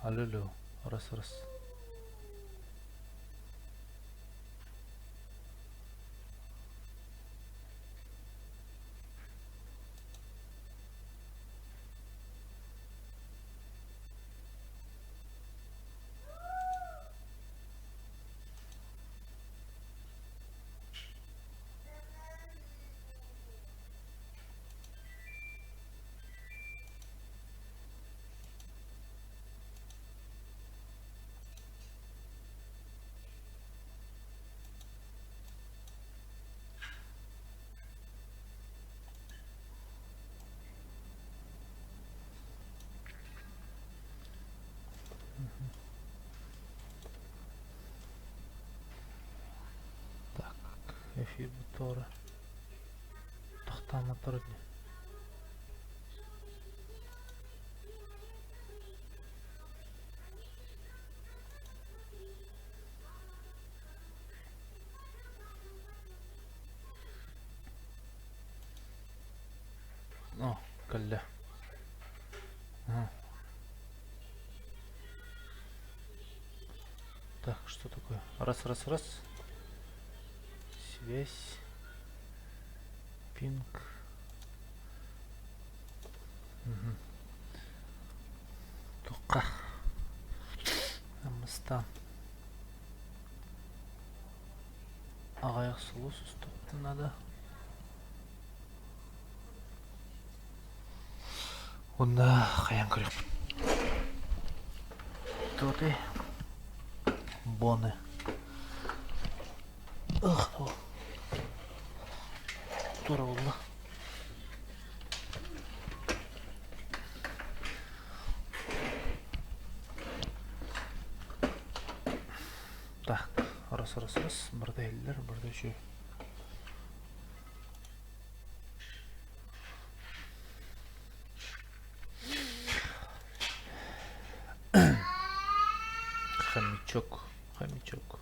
Алло, алло. Раз, раз. Так, эфир буттуора. Тохтооммоттор дии. О, кэллэ. Так, что такое? Раз, раз, раз. Связь. Пинг. Угу. Туққа. Амыстан. Аҕыйах сулус устуохпутун наада. Уонна хайаан көрүөхпүт. Туотай Боны. Ых, тура буолла. Так, раз, раз, раз, барыта иһиллэр, барыта үчүгэй. Хомячок, хомячок.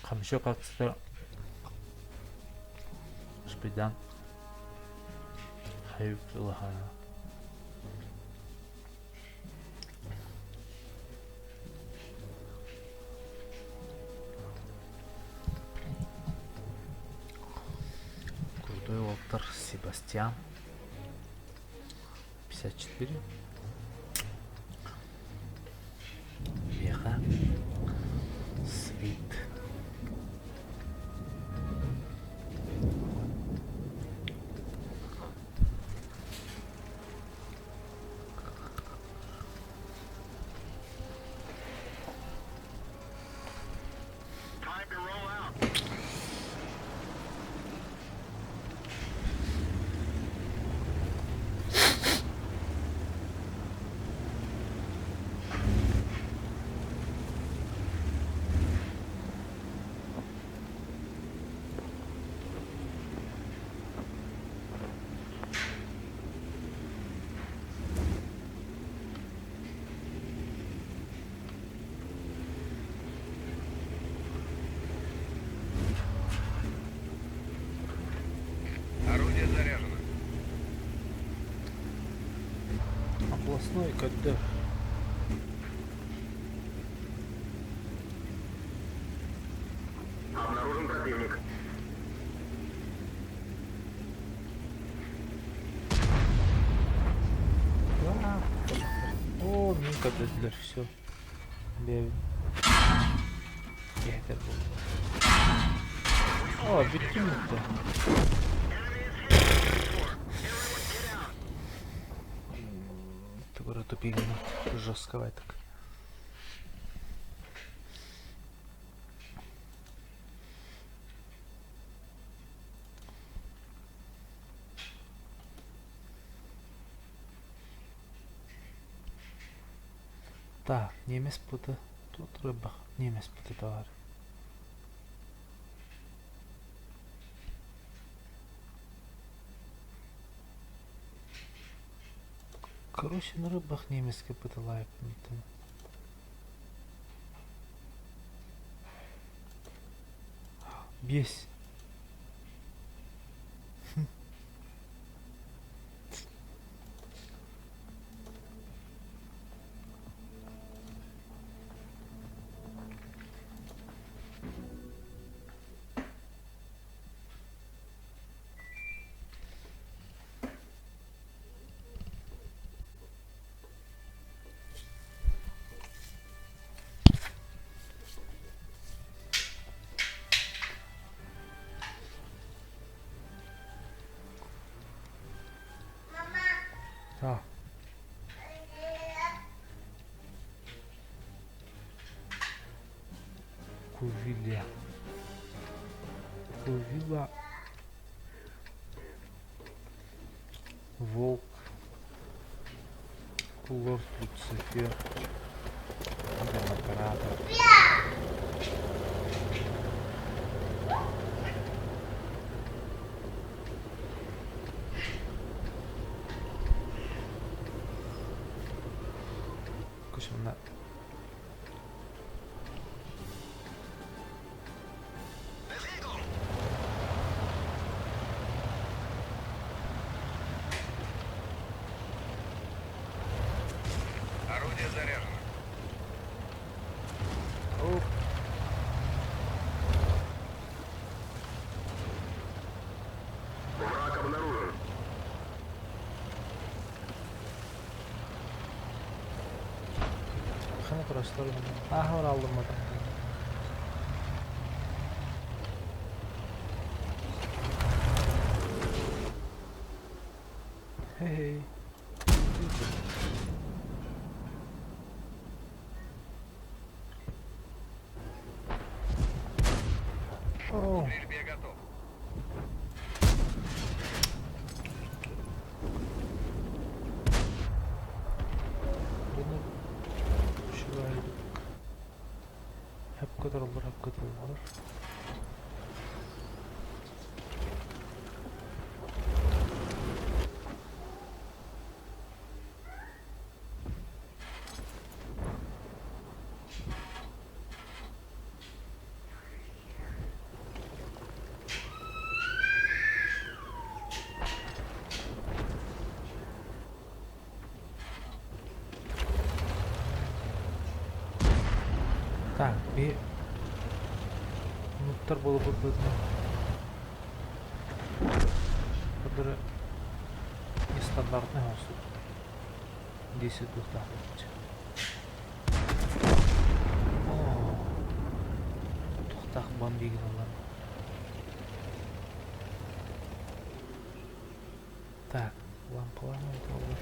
Хомячок акция Успейдаан Крутой уолтар Себастьян 54 Веха Свит Орудие заряжено. Областной көрдөр. Обнаружен противник. О, мин көрдөрдүлэр все. Yeter bu. О, бүттүм бүттү. Тугура тупигнут жестковаток. Так, немец пыты. Тут рыба. Немец пыты товар. Короче, нырыбах немецкий пыталайпынтын. Биэс. Кувиле. Кувила Волк. Лорд Люцифер. Демократа. Кушана. Орудие заряжено. Оп. Враг обнаружен. Хана турастар Аһар алдым Hey. О, К стрельбе готов. Bunu şuraya Hep kadar olur, hep kadar olur. Так, bir Муттар буолбут быһыытынан Кадыры нестандартный оҥостубут дии сылдьыахтаахпыт. Оо, туохтаах бомбигин ылан. Так, лампалар буоллар.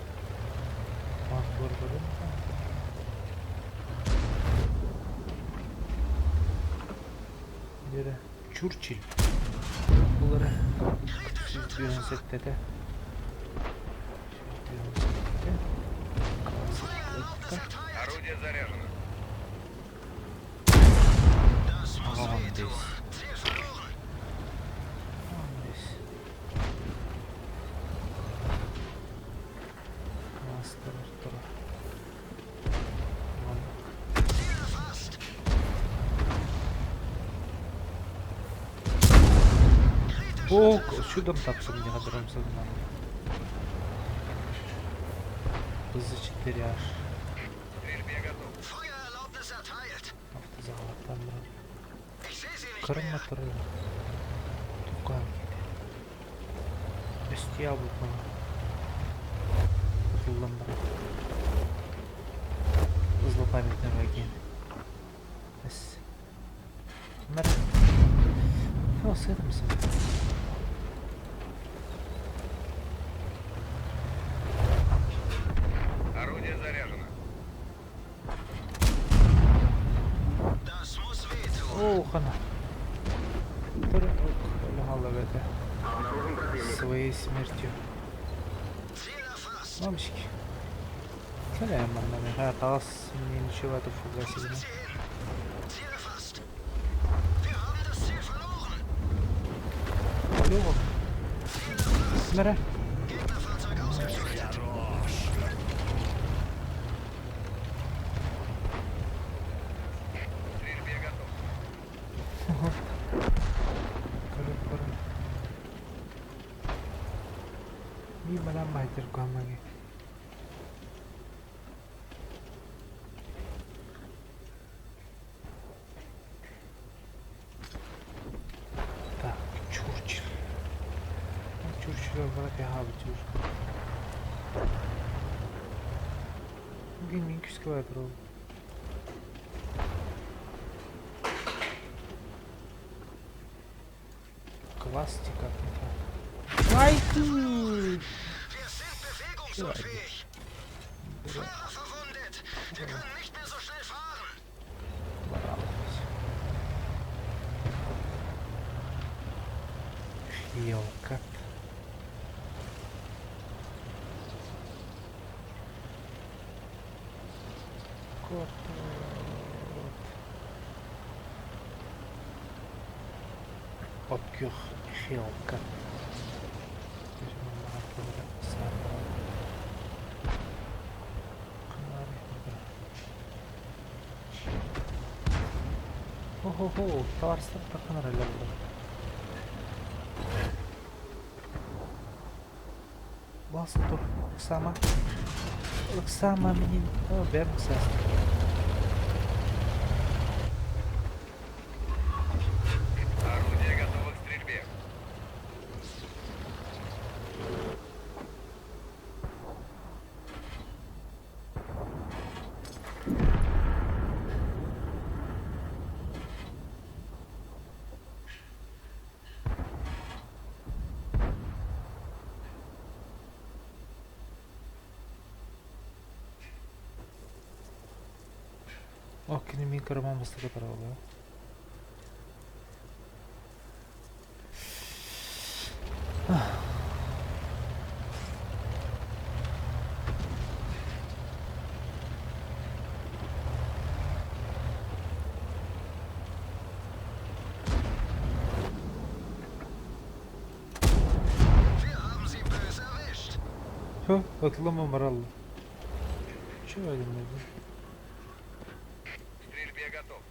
Лампалар Диэрэ Чурчиль булара 157-тэ 157 Орудие заряжено. Вон здесь. Вон здесь. Мастер турар. Маннык. О, чудом тапсым диэн садынан. ПЗ-4H. К стрельбе готов. Автозаводтан баран. Кырма турар. Тукаан киһи. Өстүйэ буолбут Ытыллан баран. Злопамятный враги. Эс. Мэр. Сытымсың. Орудие заряжено. Оо, хана. Тұр, это. Обнаружен противник. Своей смертью. Мамочки. Кэлэм манна миэхэ таас мне ничего это фугасигына. Алло. Мэрэ. Мадам баһдьыргуһамаги. Так, Чурчил. Чурчил бара Чурчил. Бүгүн мин күүскэ бара турабын. Классика. Лайки! Хелкат. Кот. От күөх Хелкат. Хо-хо-хо, табаарыстар таххан эрэллэр Балсы тур, ыксаама. Ыксаама минин. О, бэм ыксаас. Орудие готово к стрельбе. О, кини мин кыраман бастакы тарабыла. Ытлама баралла. Чего гыннарда? К стрельбе готов.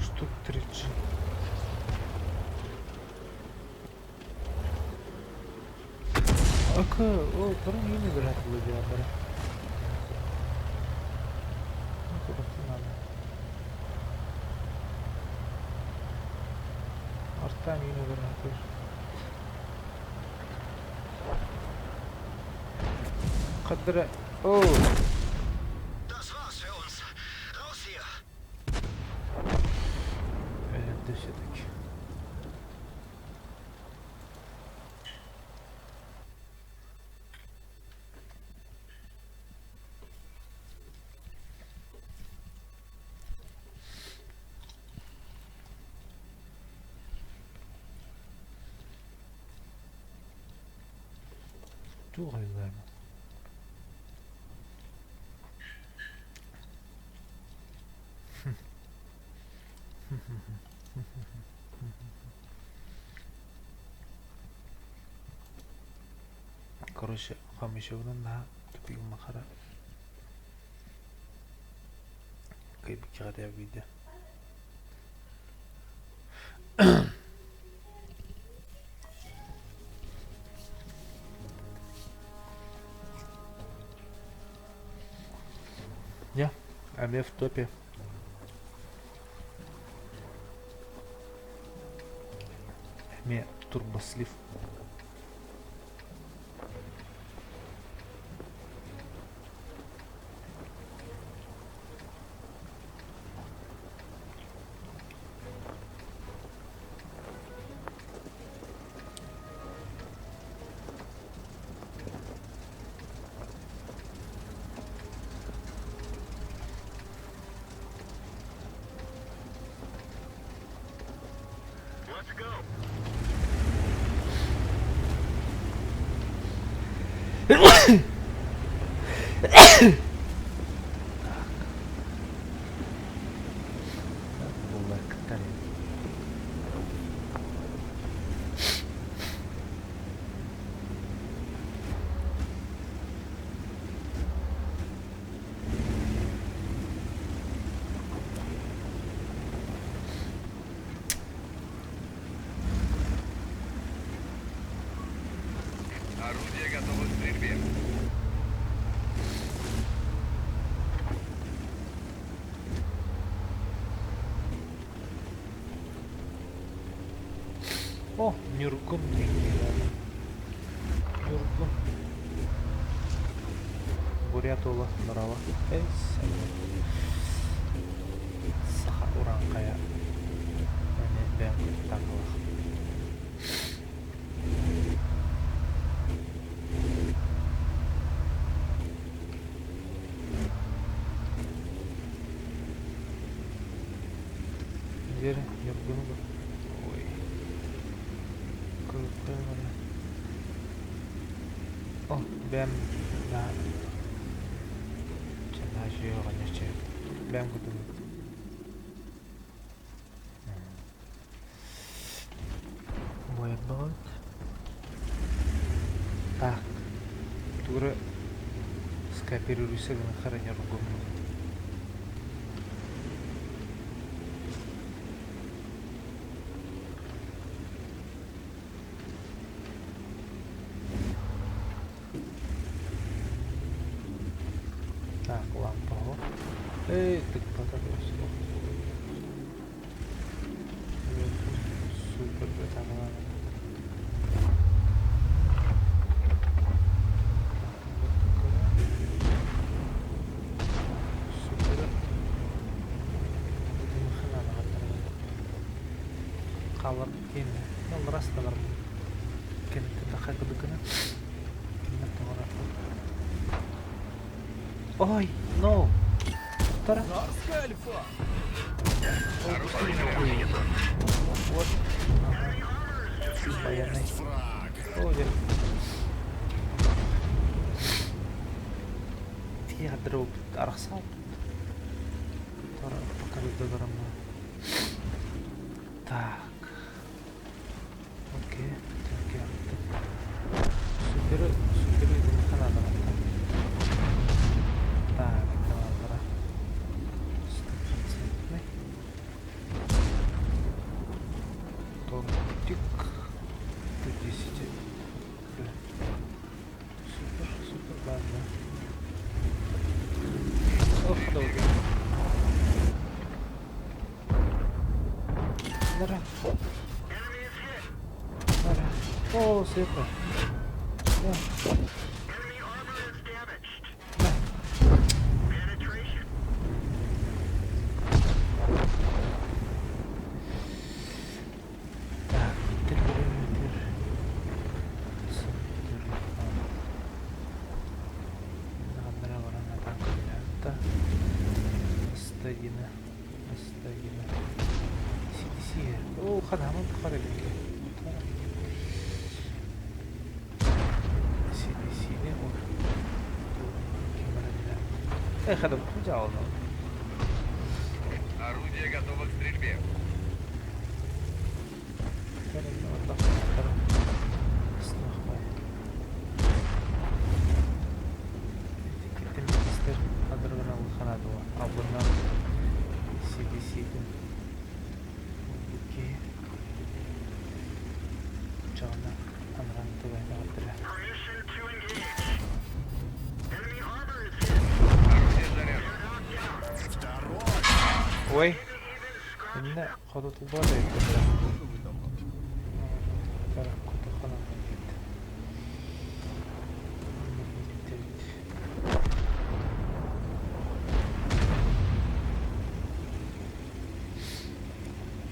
Штук 30. Ака, о, бары не играть бары. Ну, куда надо. Артан yine играть. Қадыр. О! Das war's für uns. Raus hier. Өлөрдө все-таки. Туох айылаама. Короче, Хомячевна на тупик махара. Кайбиккаҕа видео. Не, Аме в топе. Эме турбослив. Let's go. Була кытта. Ньургун диэн киһи Ньургун. Бурят уола Нурала. Саха урааҥхайа эмиэ бэйэм куттаҥҥылах. Диэри Ньургуну Ой. О, бэм да Бэм кутум. Буойарбаҕыт. Так. Тугура скоперируйся гына хараньоргум. Так, лампа оһох. Эй, тыкпата суох. Супер Супер. Хаалар киэнэ. Расталар Ой, no! Тара. Вот. Военный. О, дьэ. Тиһадыры арахсал. Тара покажу Так. Окей, окей. Супер, супер ханаадаматтан. Так, давай, Стопроцентный. Тортик. 10. Супер, супер, ладно. Ох, долго. Нара. Нара. О, супер. Да. Да. Так, метр. Астагина. Астагина. CDC. О, ханамын тухары CDC-ни Эх, это Орудие готово к стрельбе. CDC-тин Орудие заряжено. Ой, иннэ хотутулбат эбит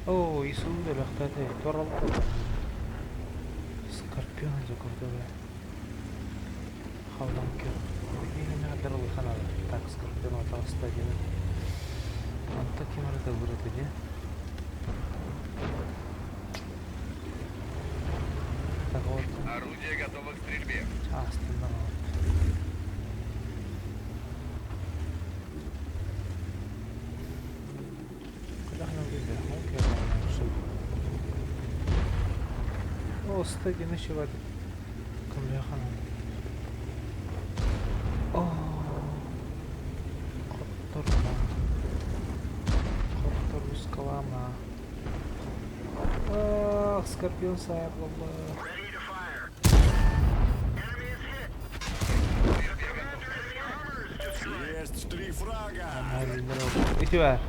Оо, Исуун өлөхтөөтө Скорпион закурдуга. Халланкер. Так, Скорпион атаҕыста диэн. Онто ким эрэ тыллыр этэ дии. Так вот. Орудие готово к стрельбе. Астыннан вот. О, стадина чувак. О, хотторма. Хотторускалама. Ах, Скорпион сайбла. Есть три фрага! Итибар.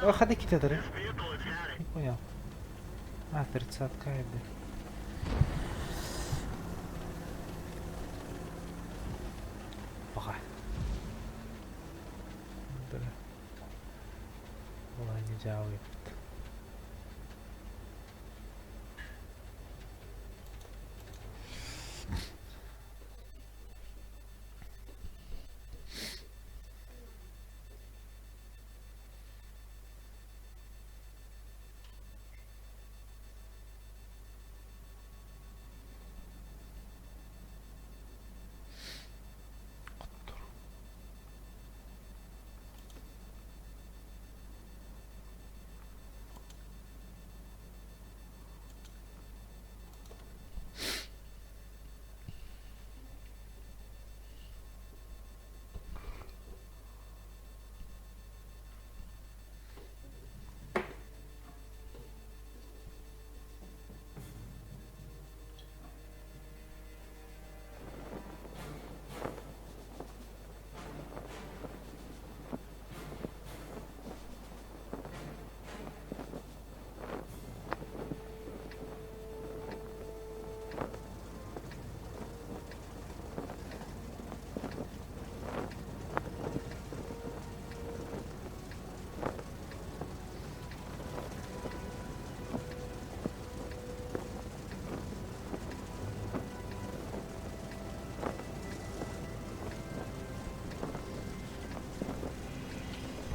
О, ходи китадыры. Не понял. А, тридцатка это. Пока. Балаһыанньа дьаабыйбыт. Хотторуу.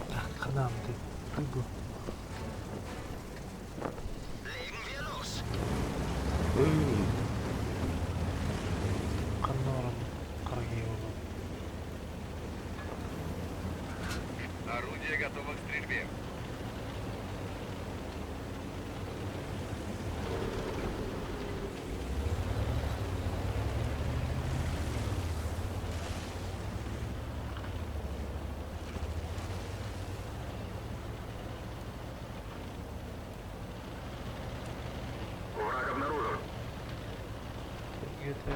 Так, ханам ты прыгу. Legen wir los. Ханна баран хара киһи буолуо. Орудие готово к стрельбе. Враг обнаружен. Где-то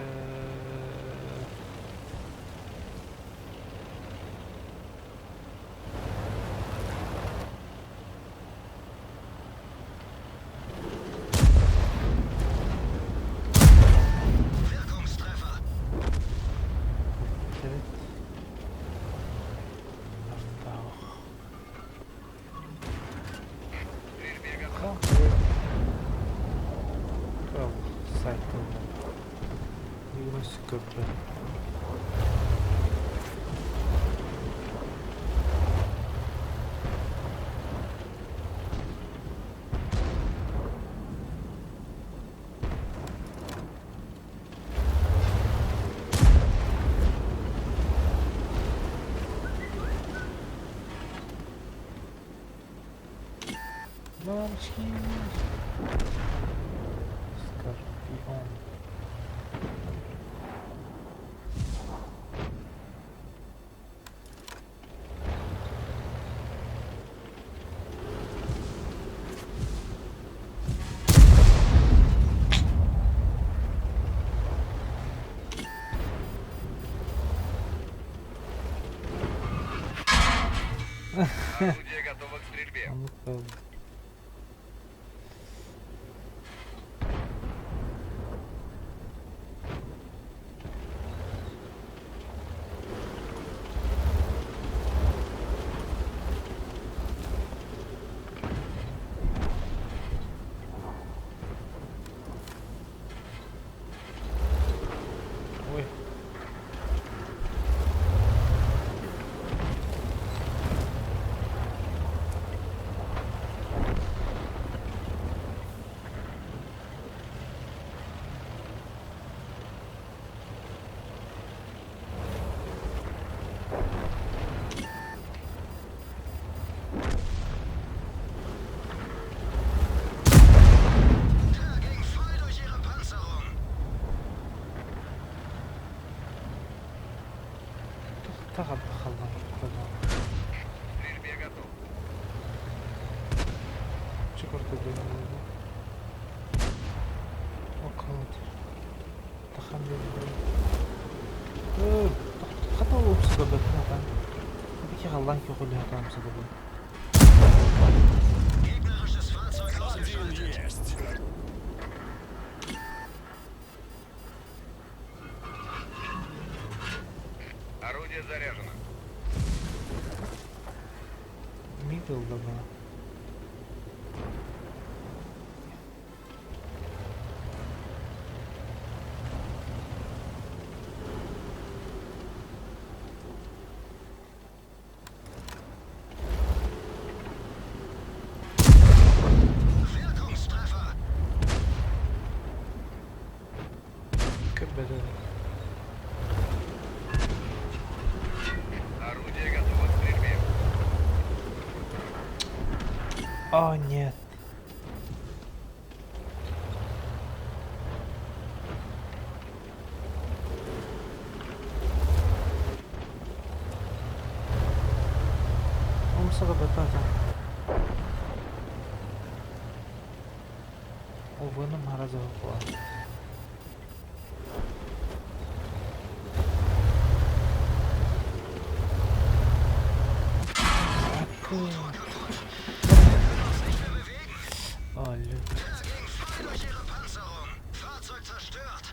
Wirkungstreffer. Evet. Артаах. К стрельбе готов. Сайт Юность КБ. Мамочки! Скорпион. Орудие готово к стрельбе. А ну-ка. Ой. Der ging voll durch ihre Panzerung. Тахал К стрельбе готов. Чекорты Около. Тахан хата умсудабат Бики халлан көхөлө умсудабат. Gegnerisches Fahrzeug Один ausgeschaltet. есть. Орудие заряжено. Мидл да Wirkungstreffer. Көрбөтө. Орудие готово к стрельбе. О, нет. Умсаҕа баттаата. Увы, мараза буолла. Uns nicht mehr bewegen. О, лют. Da ging voll durch ihre Panzerung. Fahrzeug zerstört.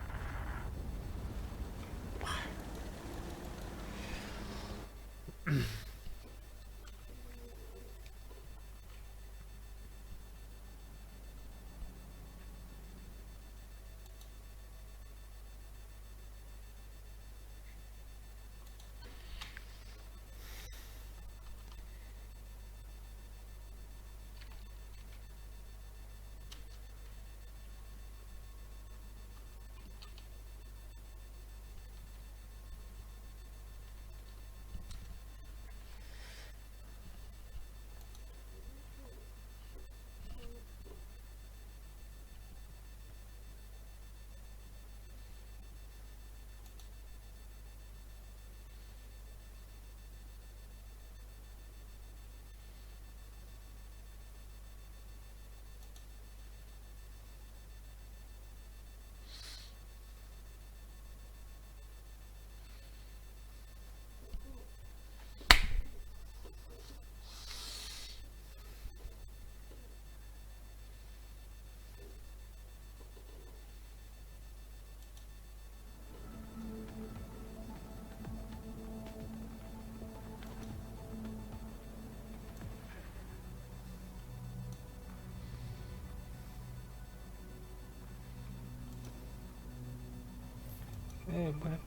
Э, б.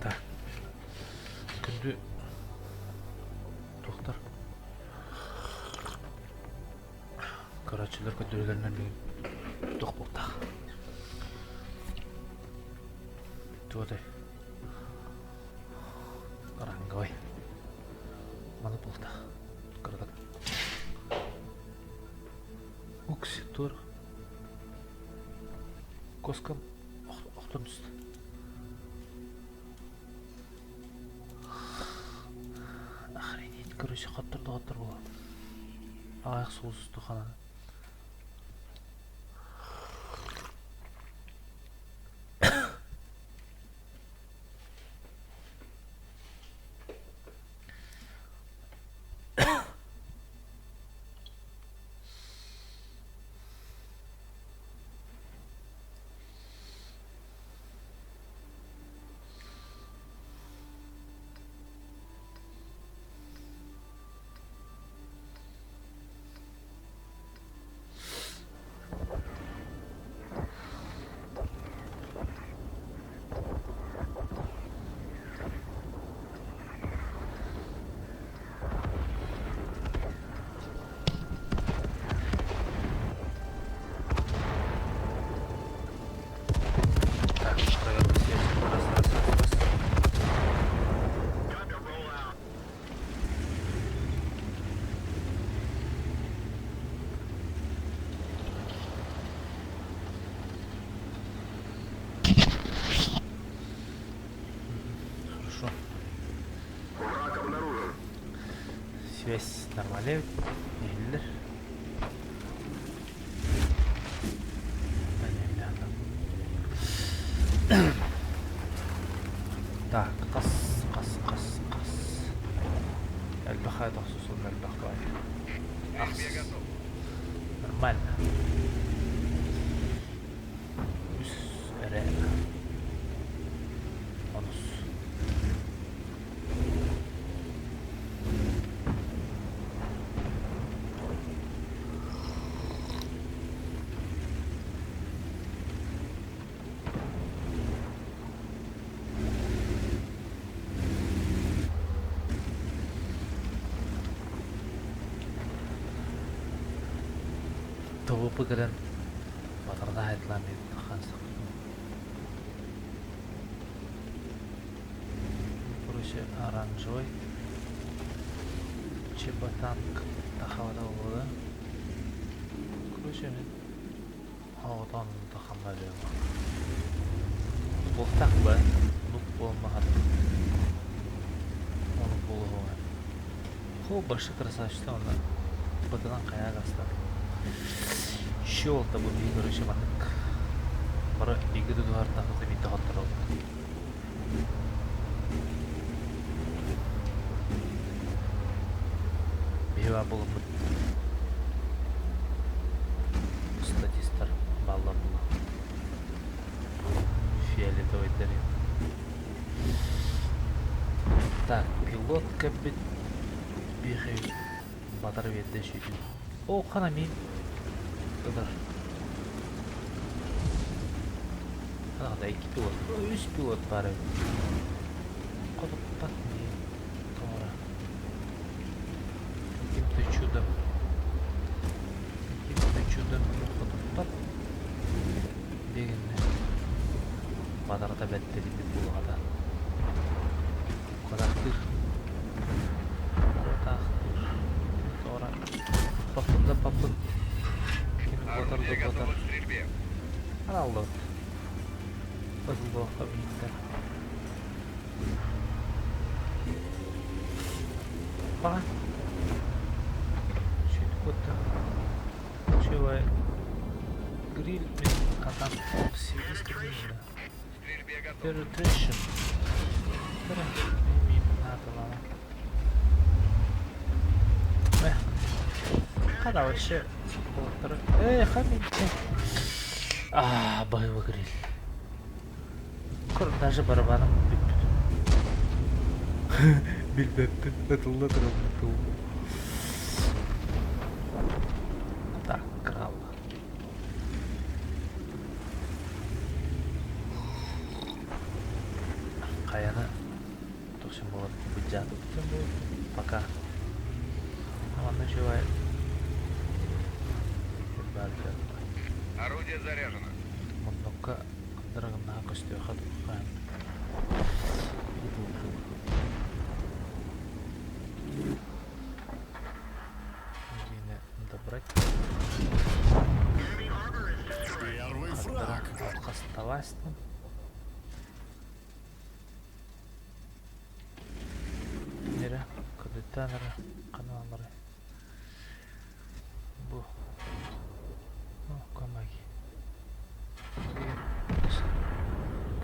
Так. Күндү туохтар көрөөччүлэр көрдөрүүлэринэн бүгүн туох буолтаах туотай ранговай маны буолтаах кыратык укс туор коскам охтон түстэ. Короче, хоттордо-хоттор буолар. Аҕыйах сулусту ханан. Так, проверка связи. Раз, раз, раз, раз. Хорошо. Враг обнаружен. Связь нормальная ведь? Иһиллэр. Так, хас, хас, хас, хас. Элбэх аайы тохсусун элбэх баайы. Стрельбе готов. Нормально. Үс эрэ. Онус. Тобупу кэлэн батарда хайдылаан Короче, оранжевый. Чеботанк тахабата буолуо. Короче, мин оҕотон тахамма диэм. Буолтах ба, нук буолмаһат. Ону буолуһуга. Хо башы красавчик онно бытынан хайа гаста. Щелта бу бии короче маннык. Бары биги тутуһартан биирдэ хотторобут. Биһи баар буоламмыт статистар бааллар буолла. Фиолетовайдар. Так, пилот кэлбит биэхэ батар биэрдэ сүүтүн. О, хана мин ылар. Хана икки пилот, үс пилот баар эбит. Хотуппат мин тоҕо Каким-то чудом. Каким-то чудом хотуппат. Дегенне бадарата бэттэрибит булаҕата. Кураахтыыр. Куотаахтыыр. Тоҕо Паппын да паппын. Ким куотар Орудие да куотар. готово к стрельбе. Аналлыбыт. Ытыллыахха биирдэ. Баҕа. Сүт куотта. Чего? Гриль мен адам сибирский Стрельбе готов. Penetration. Хана вообще Эй, хаминче. А, боевой гриль. Көр, даже барабаным бүппүт. Билбэппин, ытылла турабын Так, крал. Хайаны тохсун буолар быдьаатык пока. Манна үчүгэй Орудие заряжено. Муннукка андырагыннаха көстүөхэ туххаан. Добрать. Первый фраг. Хасталастым. Нere? Кадеттан эрэ. баалларый? Бу Комаги.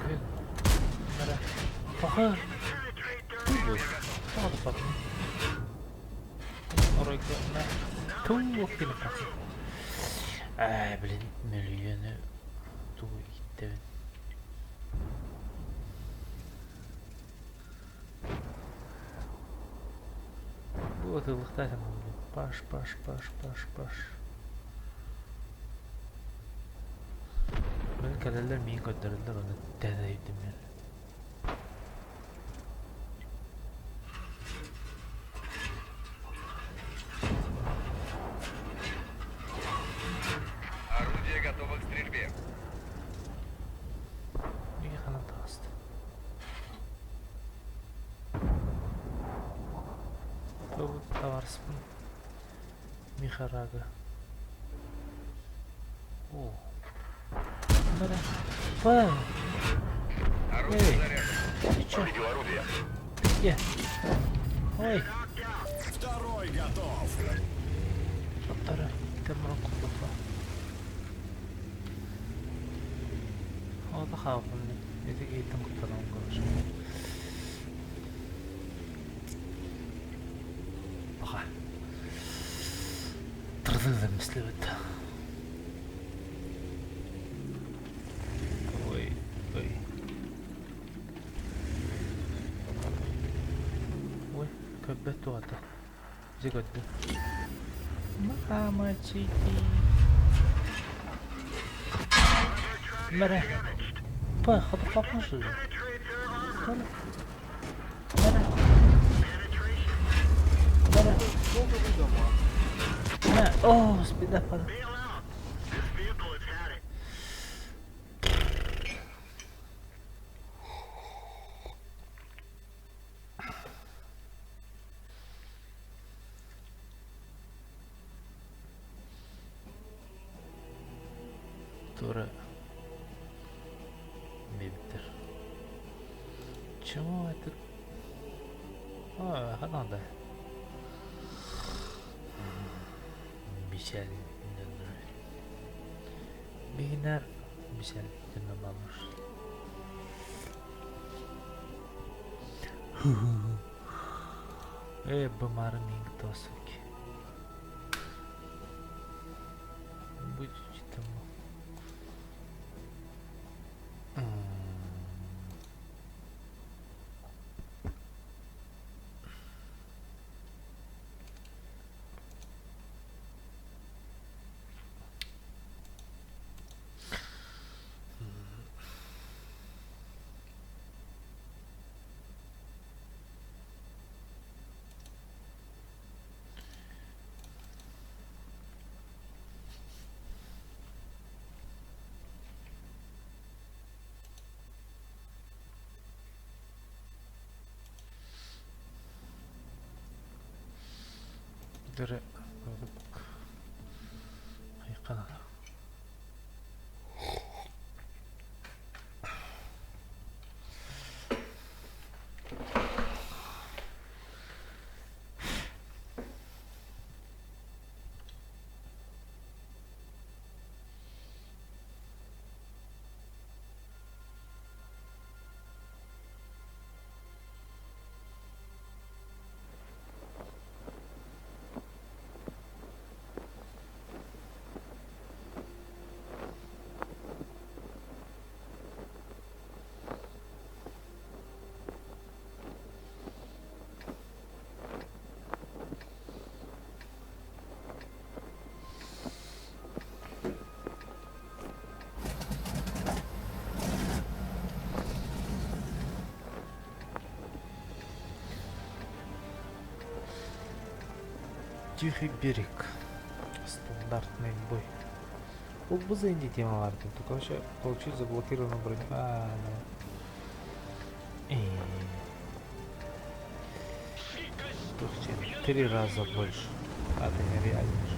Күн. Бара. Паха. Бу. Тоҕо Оройго туох кини паха. Ээ, блин, мөлүйүөнү тугу ииттэбин. Бу ытыллыктаах Паш, паш, паш, паш, паш. Мин кэлэллэр миин көрдөрөллөр ону тэнэйдим мен. Орудие готово к стрельбе. Миги ханан таҕыста. Бу табаарыспын Михарага. О. Бара. Ба. Орудие Эй. заряжено. Ты чё? Повредил орудие. Где? Ой. Второй готов. Таптара. Темрон куплапа. Ота хаалбын. Ити киһиттэн куттанан көрөсүн. Пока. Тырдыдым мислебит. Ой, ой. Ой, көрбөт туғата. Дьэ көрдүм. Мамочки. Мэрэ. Па, хотоппаппын сылдьар. Мэрэ. Мэрэ. Мэ. О, спида пада. Тура диэбиттэр. Чему это? А, надо. Мичел Бигинер Мичел баллар. Э, бымары миң тосуки. Будь тому. Дөрө хайқанада. Тихий берег. Стандартный бой. Ол бу инди темаларды. Только вообще получить заблокированную броню. А, да. И... Слушайте, 3 раза больше. А, это нереально же.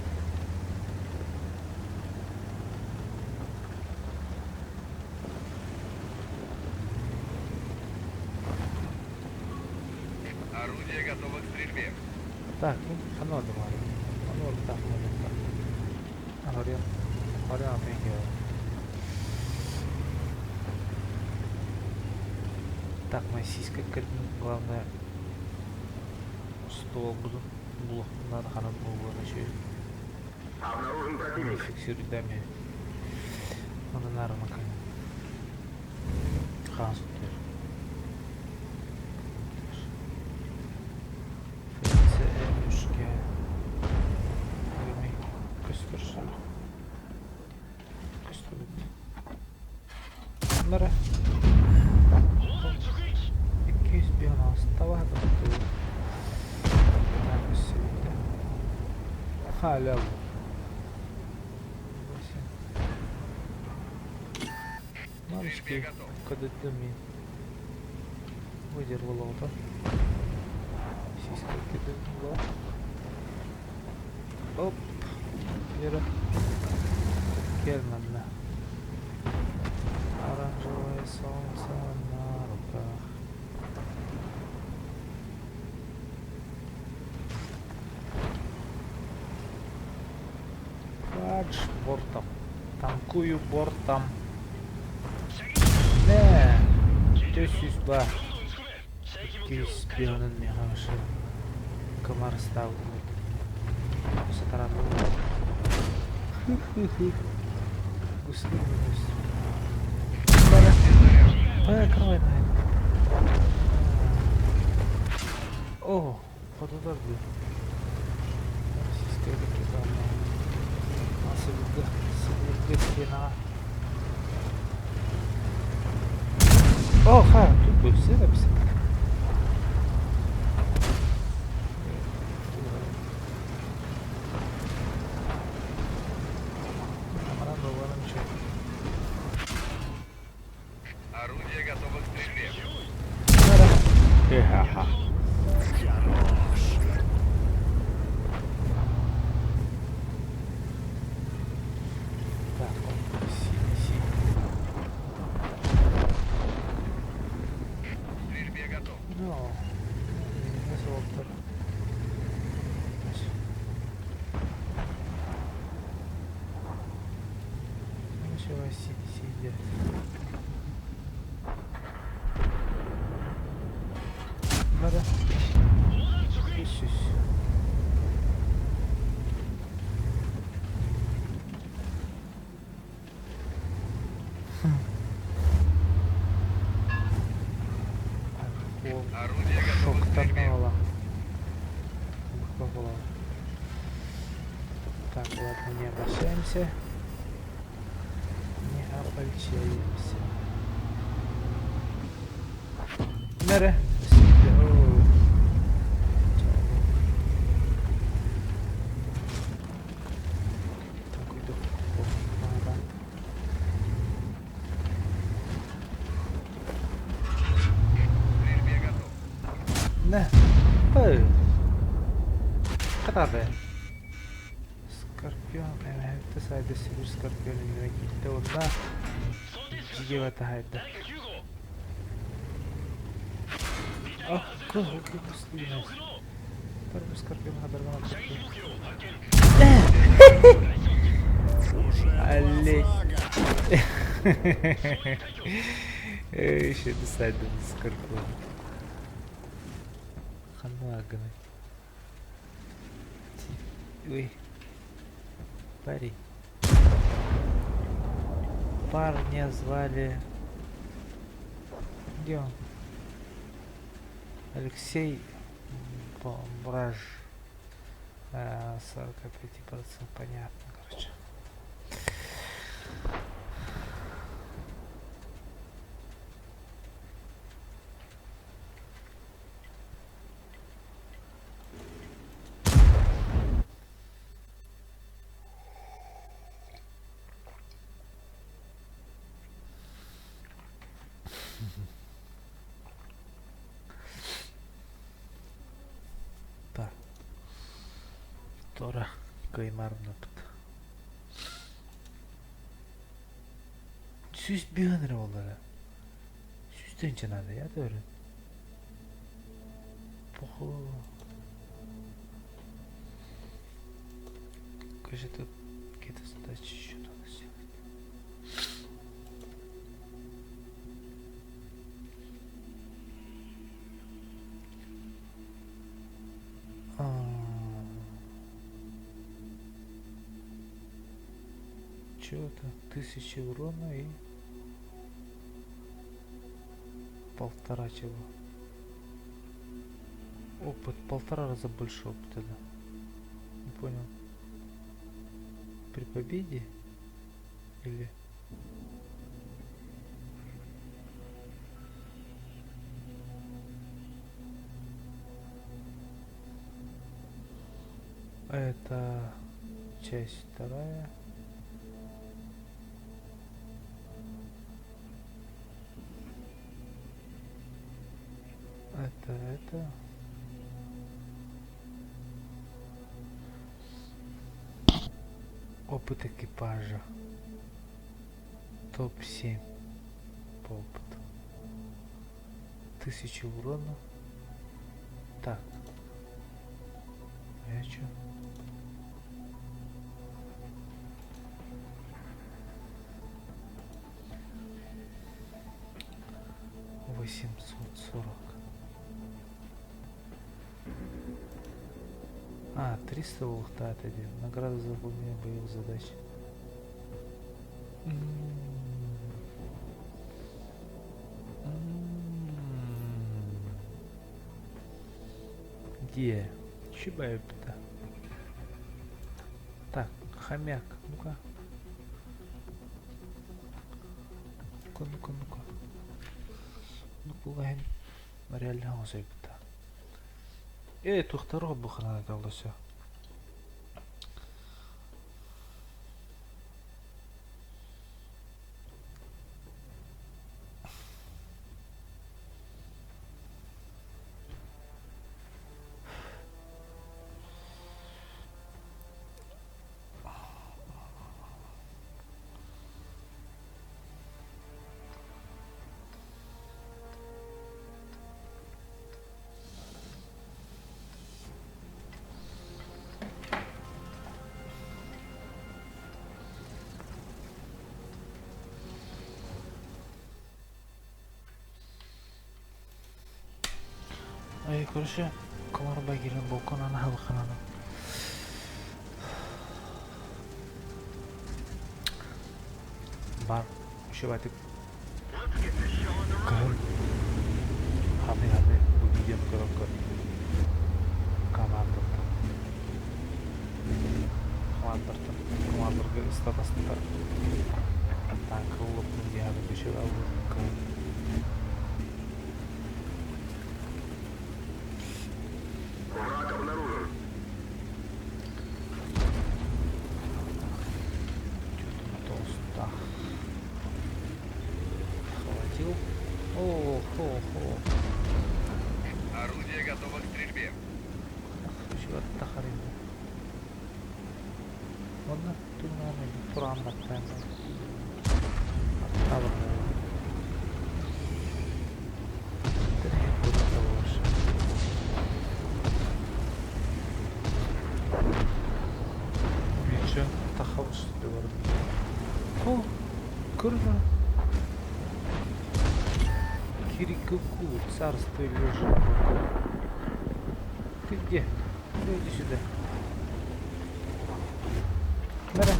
Орудие готово к стрельбе. Так, ну, ханна барда баҕар? Ханна барбыта, ханна барбыта. Харыйа, харыйа атын Так, моя сиська главное ствол буду булуохпун наада ханан буолуон үчүгэй. Обнаружен противник. Фиксируйдами. Оны нарымакай. Хаан суттур. ФЦМшке. Көстөр. Көстүбүт. Мара. 296 табаһа Халяв. Мамочки, кадетами выдервала вот Сиська кидала. Оп. Вера. Керманна. Оранжевое солнце на руках. Фадж бортом. Танкую бортом. Не. 402. 200 онун миэхэ комарстаабыт сатараан Покрой О, подудар дии. Российская ракета. О, ха, тут бы все написано. Орудие готово к стрельбе. Ха-ха. Хорош. Так, синий, синий. К стрельбе готов. No. Nasıl Ничего, сиди, сиди. Надо. Ищешь. Орудие готово к стрельбе. Так, ладно, не обольщаемся. Не обольщаемся. Мере. К стрельбе готов. Не. Эй. Катабе. Скорпион, это сайда сибир Скорпион китте онда. Жигевата хайда. Ах, как гуслинас. Второй Скорпион хадаргана Уже два Олень. фрага. Еще не сайда Скорпион. Ханаганы. Ой. Парень. Парня звали... Где он? Алексей Браж. 45% понятно, короче. Так. Втора кыймарнапыт. 101 эрэ буоллара. Сүүстэн надо, я да өрөн. Поху. Короче, тут какие-то задачи еще надо сделать. Чего это? Тысяча урона и полтора чего? Опыт. Полтора раза больше опыта, да. Не понял. При победе? Или... Это часть вторая. Это, это. Опыт экипажа. Топ-7 по опыту. Тысяча урона. Так. А я чё? 840. А, 300 улахтаат один. Награда за выполнение боевых задач. Где? Чебайпта. Так, хомяк. Ну-ка. Ну-ка, ну-ка, ну-ка. Ну-ка, реально оҥосойбута. Ээ, туохтары холбуохханан этэ Ай, короче, комарба киирэн балконан аһылыкхананы Бар, үчүгэйдик кыһын ханыы-ханыы бу видеону көрөккө командаттан командартан командаларга ыстатастар танка ыллаппын диэхэ үчүгэй кыһын. Враг обнаружен. Что-то толстах. Хватил. О, хо, хо. Орудие готово к стрельбе. Чего-то Онно тугунан туран баттаан Аттабын. Ничего, тахабыс О, курва. Кирикуку, царство лежит. Ты где? Ну, иди сюда. Мэра.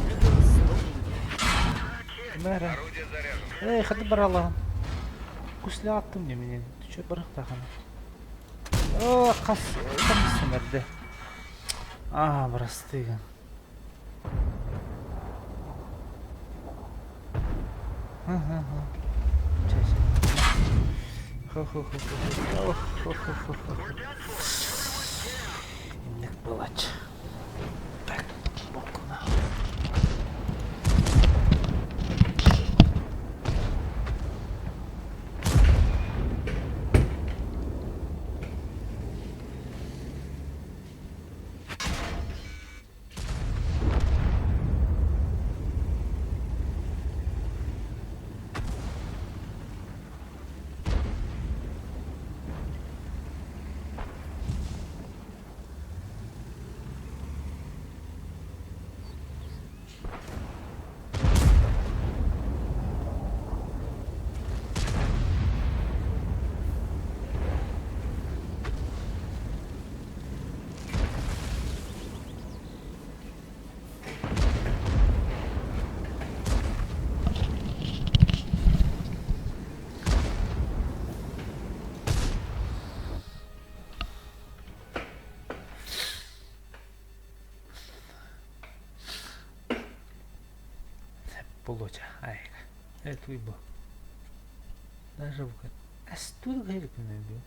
Мэра. Орудие заряжено. Эй, хаты баралаҕын. Куслааттым не меня. Ты чё барахтахан? О, хас, там сэмэрдэ. А, бырастыгын. Ага, Чэ, чэ. Хо-хо-хо-хо. Хо-хо-хо-хо. Инник былач. Так, бокуна. Болуоча айга. Это бу. Даже бу. Астур гэркүнү.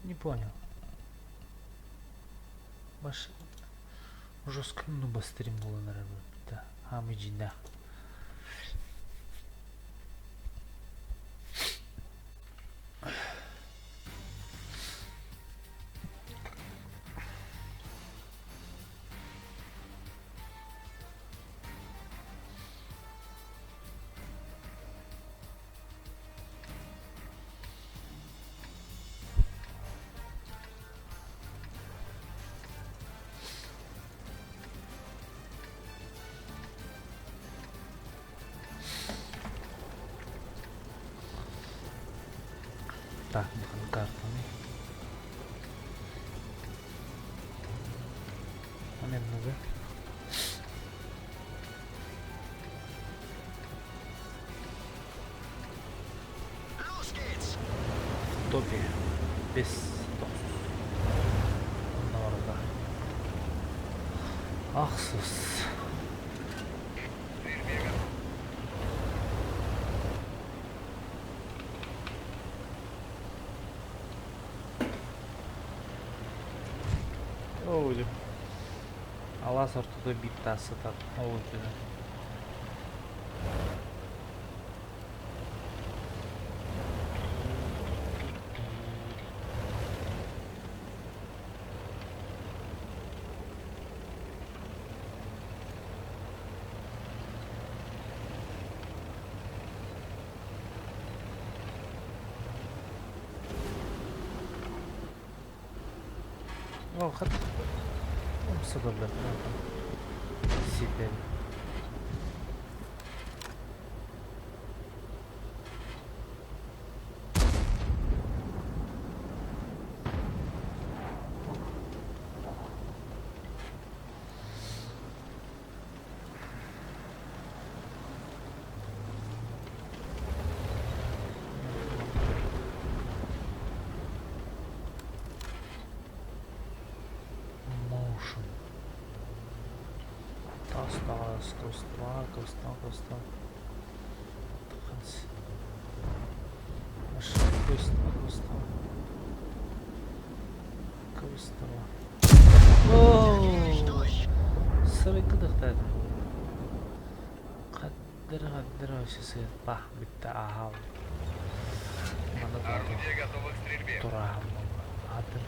Не понял. Баш жестко ну бастрим буланар да. Хамы жинах. Так, картаны. Момент назад. Los geht's! В топе. Без тохсус. Онно барда. Ахсус. К стрельбе готов. Ой, Алаас ортото биир таас сытар. Ол үрдүнэн. Ол хат умса көрбөт ситэри. Motion. Тас таас кыбыстыма кыбыстыма кыбыстыма. Таханс. Машина кыбыстыма кыбыстыма. Кыбыстыма. Nicht Оо! durch! Сырыкыдыктадым. Хаддыр хаддыр вообще сыпа бүтте аһал. Маны да Орудие готово к стрельбе. тураһым атын.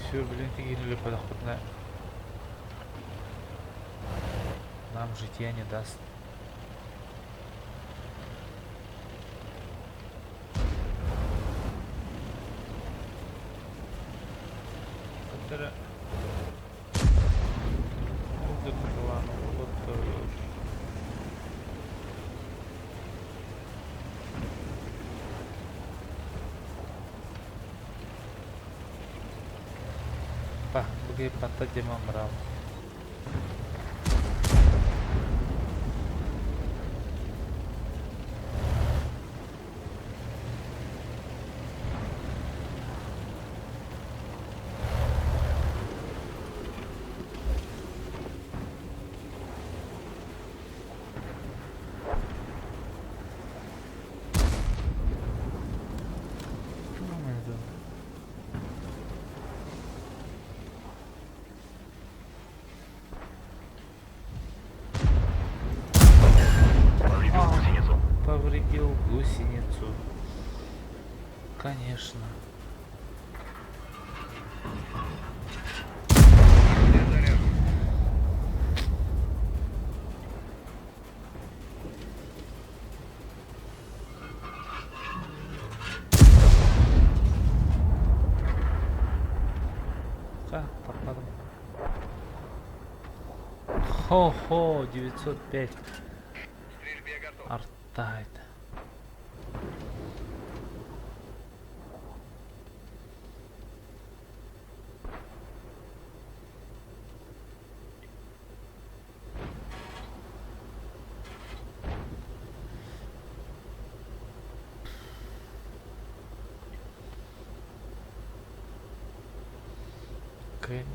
Все, блин, кинули подоходная. Нам житья не даст. Которая... Па, буги патта демам брал. Повредил гусеницу. Повредил гусеницу. Конечно. Орудие заряжено. Ха, таппатым. Хо-хо, 905. К стрельбе готов. Арта это. Кыайан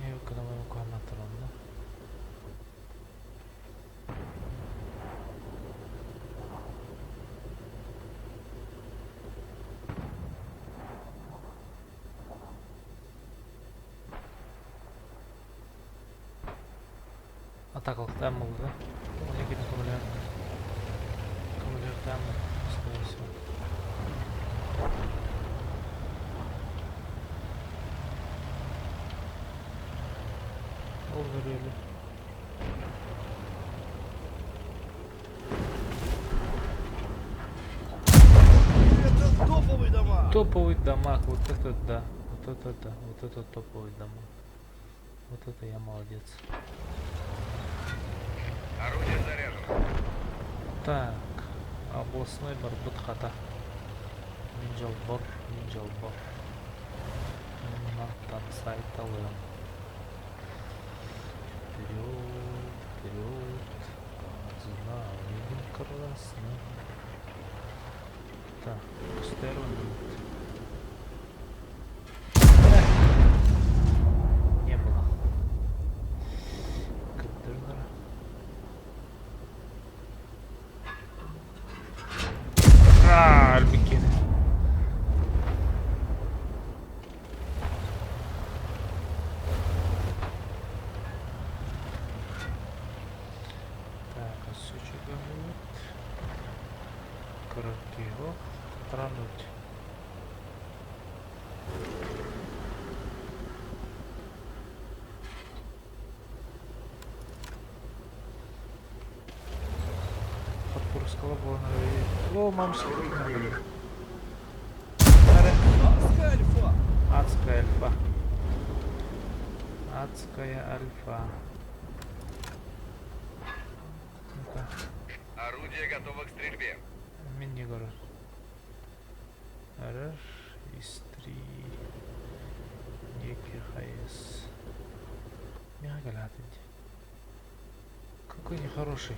Атакалыктаан буолла да? Тоҕо кини көмөлөһөр көмөлөһөрдөөн скорее всего. Ол көрүөлү. Это топовый дамаг! Топовый дамаг, вот это да, вот это да, вот это топовый дамаг. Вот это я молодец. Орудие заряжено. Так, областной барбыт хата. Мин дьолбор, мин дьолбор. Мантан сайталыам. Вперед, вперед, под знаменем красным. Так, стервен Не было. Контейнера. А, Альбикины. Так, а сучка будет. Короткий трануть. Подпор скала была на О, мам, Адская альфа! Адская альфа. Адская альфа. Ну-ка, Орудие готово к стрельбе. мин не говорю. Р из 3 ЕКХС. Какой нехороший.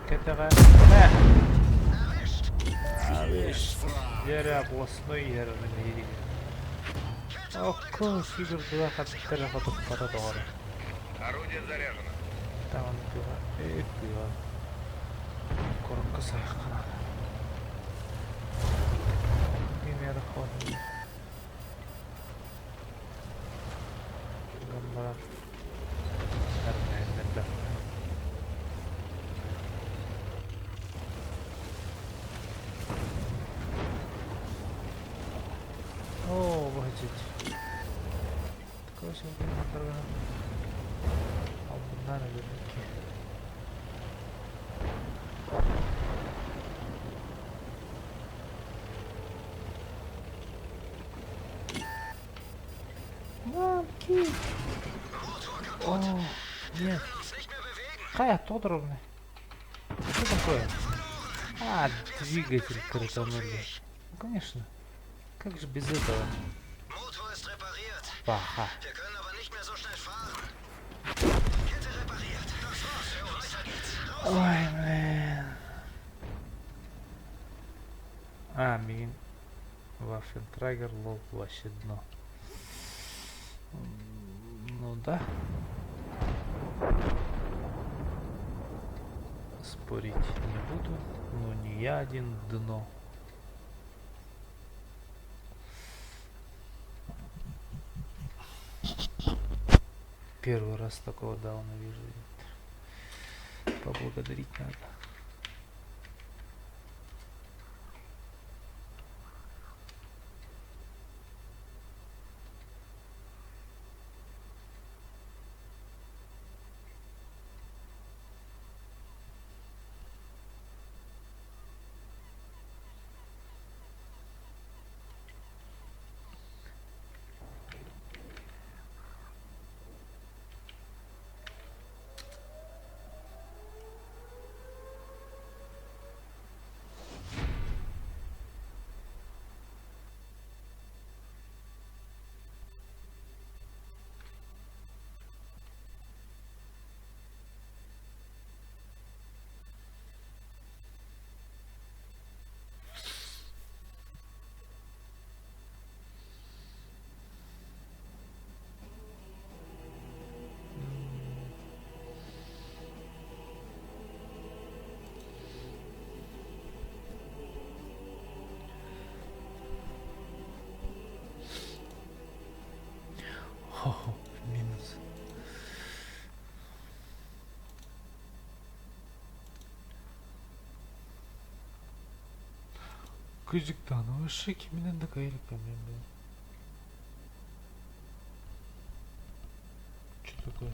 КТГ. Дьэ областной ерін Окко, сидор туда хаттара хотуппата доҕор. Орудие заряжено. Там пиво. Э, пиво. Коробка сахара. Пример ход. Гамбар. Нормально, О, бачить. Такого сегодня Албуннар өлөрүкки. Мамки! О, нет. Хая, Тодоровна. Что такое? А, двигатель крутанули. Ну, конечно. Как же без этого? Паха. Ой, блин. А, мин Ваффентрагер лол вообще дно. Ну да. Спорить не буду, но не я один дно. Первый раз такого дауна вижу. Поблагодарить надо. Кыдьыктаан вообще киминэн да кыайа иликпин мин бу. Что такое?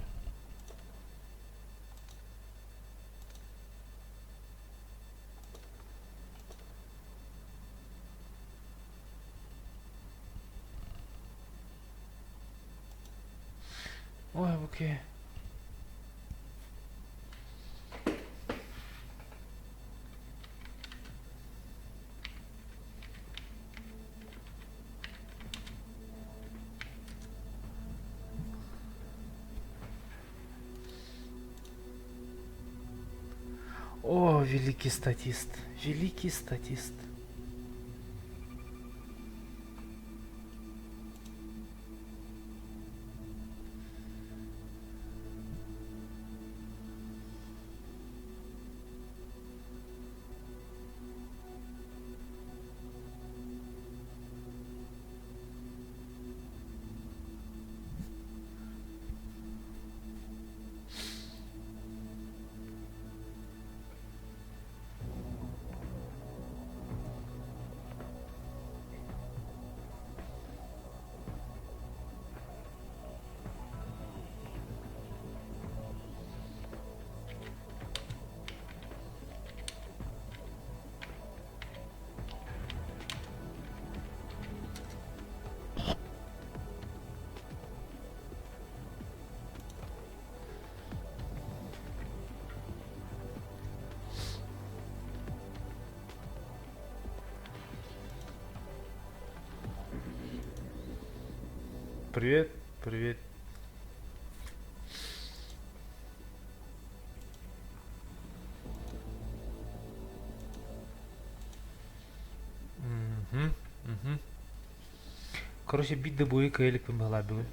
Ой, окей. О, великий статист, великий статист. Привет, привет. Мгм, мгм. Короче, биир да буойу кыайа иликпин быһалаах бүгүн.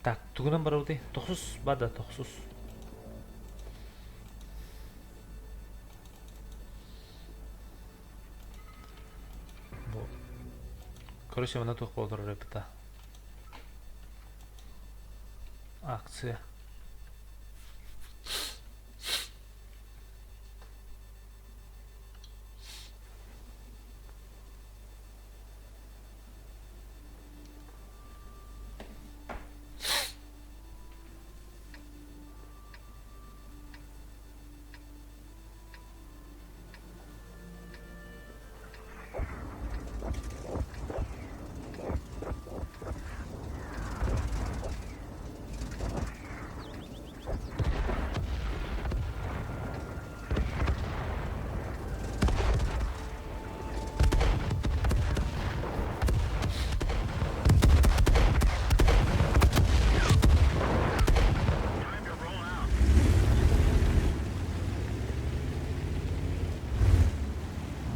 Так, тугунан барабытый? Тохсус бада, тохсус. Бу. Короче, манна туох буола эбит Акция.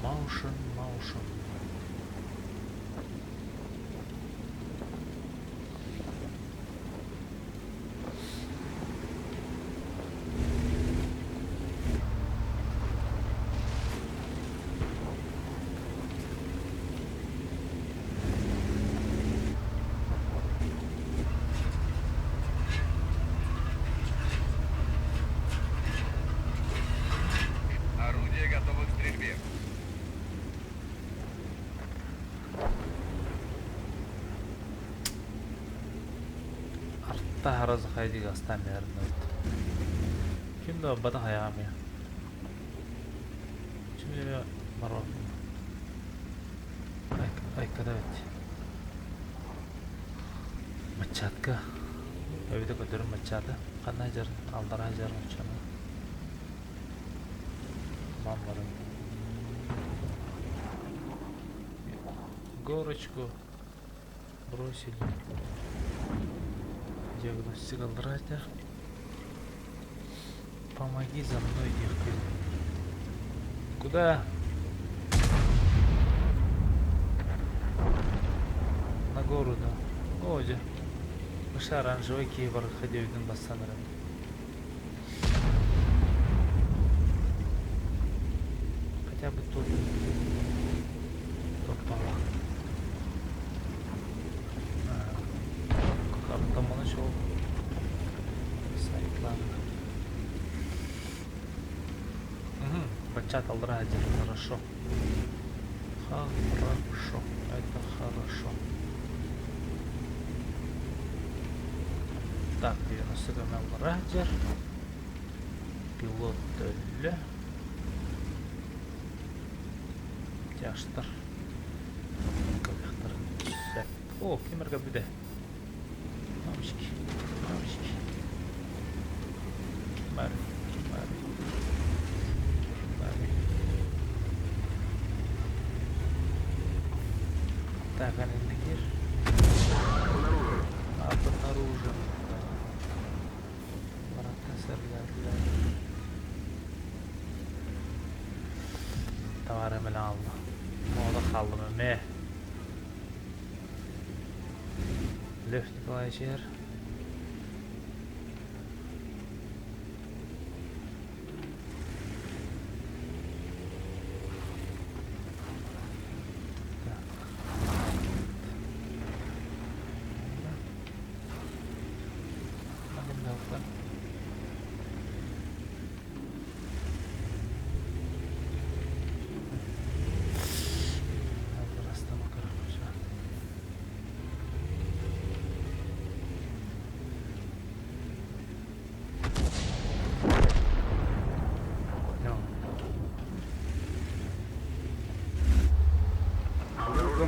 Motion, motion. Орудие готово к стрельбе. Арта хайдик астан Ким да бата хайаамия. Şimdi барар. Айкада бит. Мачатка. Эбите көтөрүм мачата. Кандай жар алдара жар учаны. Мамларын. Горочку бросили. Диагностика алдыратер. Помоги за мной, девка. Куда? На гору, да. О, где? Выше оранжевый киборг ходил бассанрын. Хотя бы тут. Попало. Как там он нашел? Сайт, ладно. Чат Алрадер, хорошо. Хорошо, это хорошо. Так, 90 Алрадер. Пилот өллө. Тяжтар. Кылыктарын сөп. О, кимерге бүдэ. Мамочки, мамочки. Бар, бар. Бар. Так, Аннакир. Обнаружен. Врата серлерлер. Товар эмэлэн алла. Мода хааллым эмэ. Лев Николаевич иһэр. Так.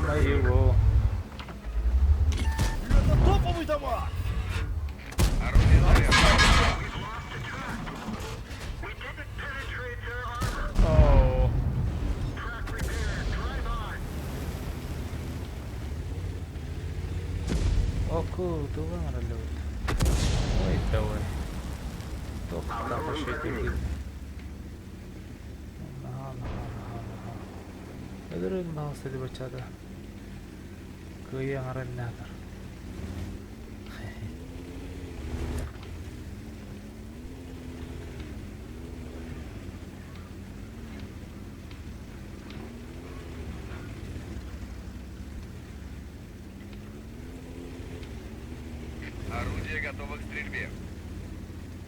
Моего. Это топовый товар! Орудие заряжено. О. Оку, туган ролют. Ой, давай. Тоқ вообще Наха, наха, наха, наха. Өлөрөн баҕас баччада. Кыайан араллаатар. Орудие готово к стрельбе.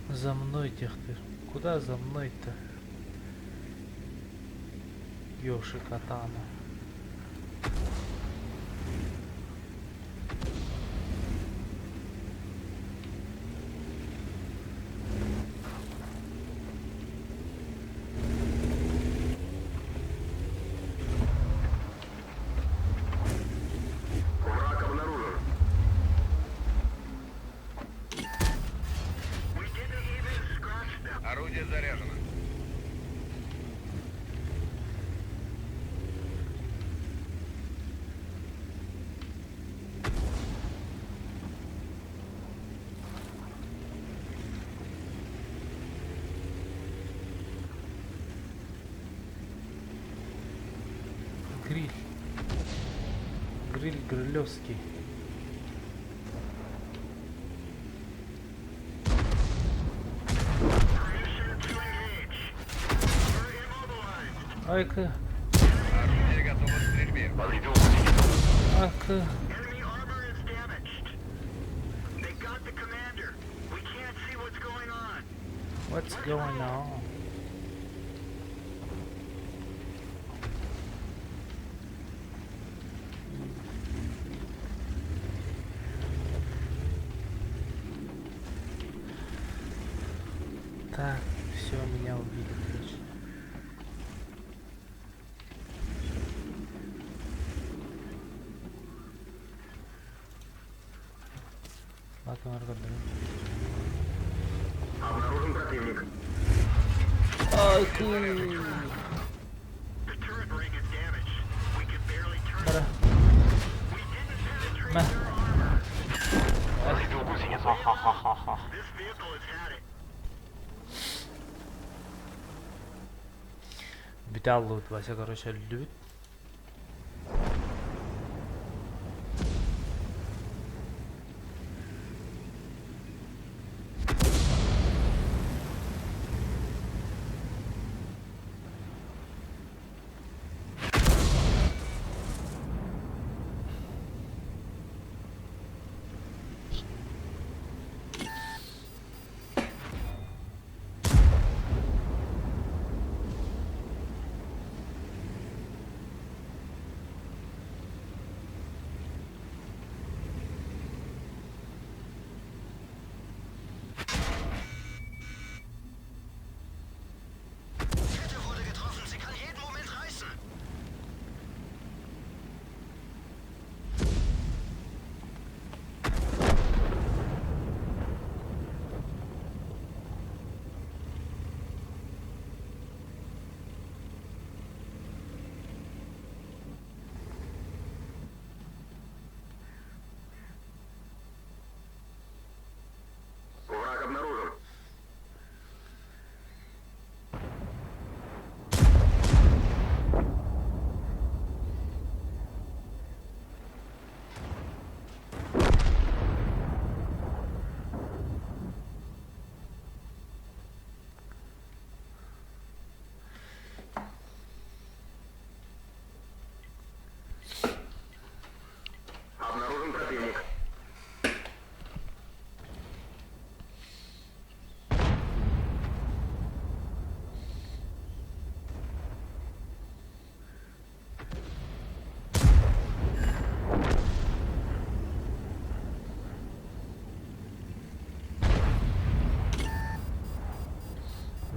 За мной тех ты. Куда за мной-то? Йоши Катана. Враг обнаружен. Орудие заряжено. Гриль. Гриль Грилевский. Айка, Орудие готово к стрельбе. Повредил гусеницу. айка. Enemy armor is damaged. They got the commander. We can't see what's going on. What's going on? Так, все, меня убили, короче. Ладно, Обнаружен противник. Ай, ты. The turret ring is damaged. We can barely turn. Бара. We didn't penetrate Мә. their armor. Повредил гусеницу. Ха-ха-ха. This vehicle has had it. Бүтэ Вася, короче, өллүбүт.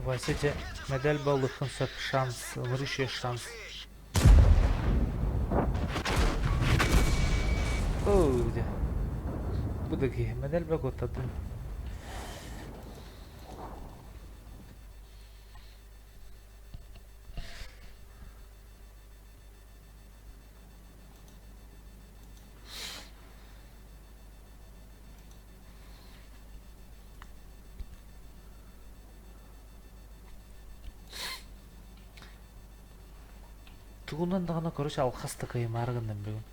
Вася дьэ мэдэл буолуоххун сөп шанс, ымырыш шанс. Оо, дьэ. Бу да киһи мэдэл бэ куттадым. Тугунан даҕаны короче алхас да кыайымаары гынным бүгүн.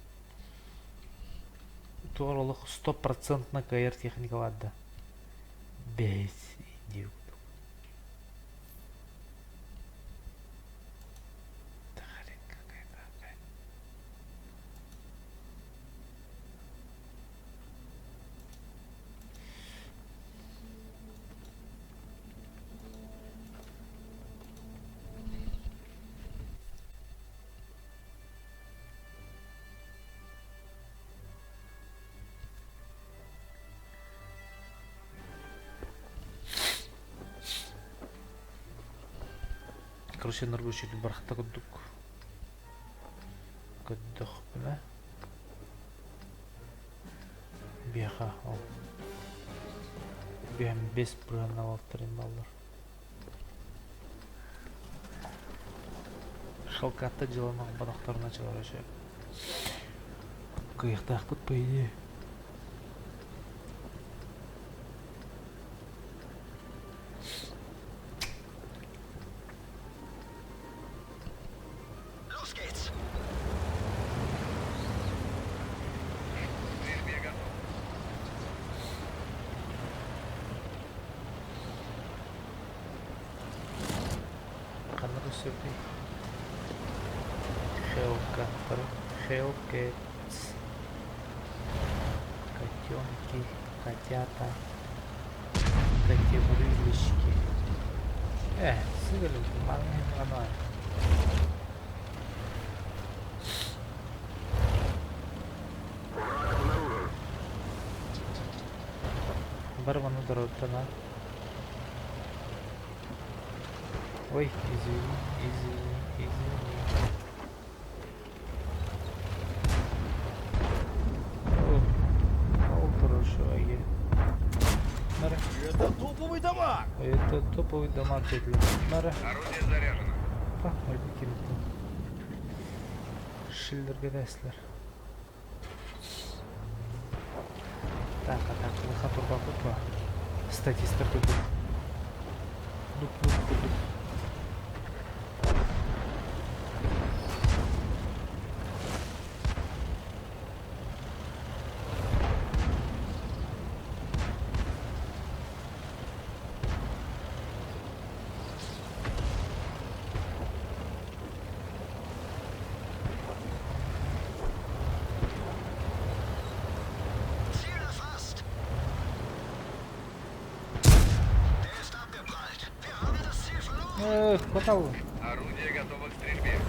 Тугар олох стопроцентно кыайар техника баар да. Бэйс индия курдук. Это хрень какая-то опять. Короче, норгучили барахта курдук көрдөхпүнэ биэхэ ол биэм бес бырыһыаннаах алтарин баллар. Шалкатта дьылын оҥорботохторуна короче кыайыахтаахпыт по идее. Los geht's! К стрельбе готов. Ханна көрсөбүтүй? Хелкаттар, Хелкетс, котенки, котята, котеврылечки. Э, сыгылым, маҥан Враг обнаружен. Бар маны дороттана. Ой, извини, извини, извини. О, ол хорошо, Нара. Это топовый дамаг! Это топовый дамаг для Нара. Орудие заряжено. Па, өлбүт Шиллерге дәслер. Так, а так, лыха турбапыт ба. Статистер курдук. Нуп-нуп курдук. Ziel erfasst! Der ist abgeprallt. Wir haben das Ziel verloren. Эх, хватало. Орудие готово к стрельбе.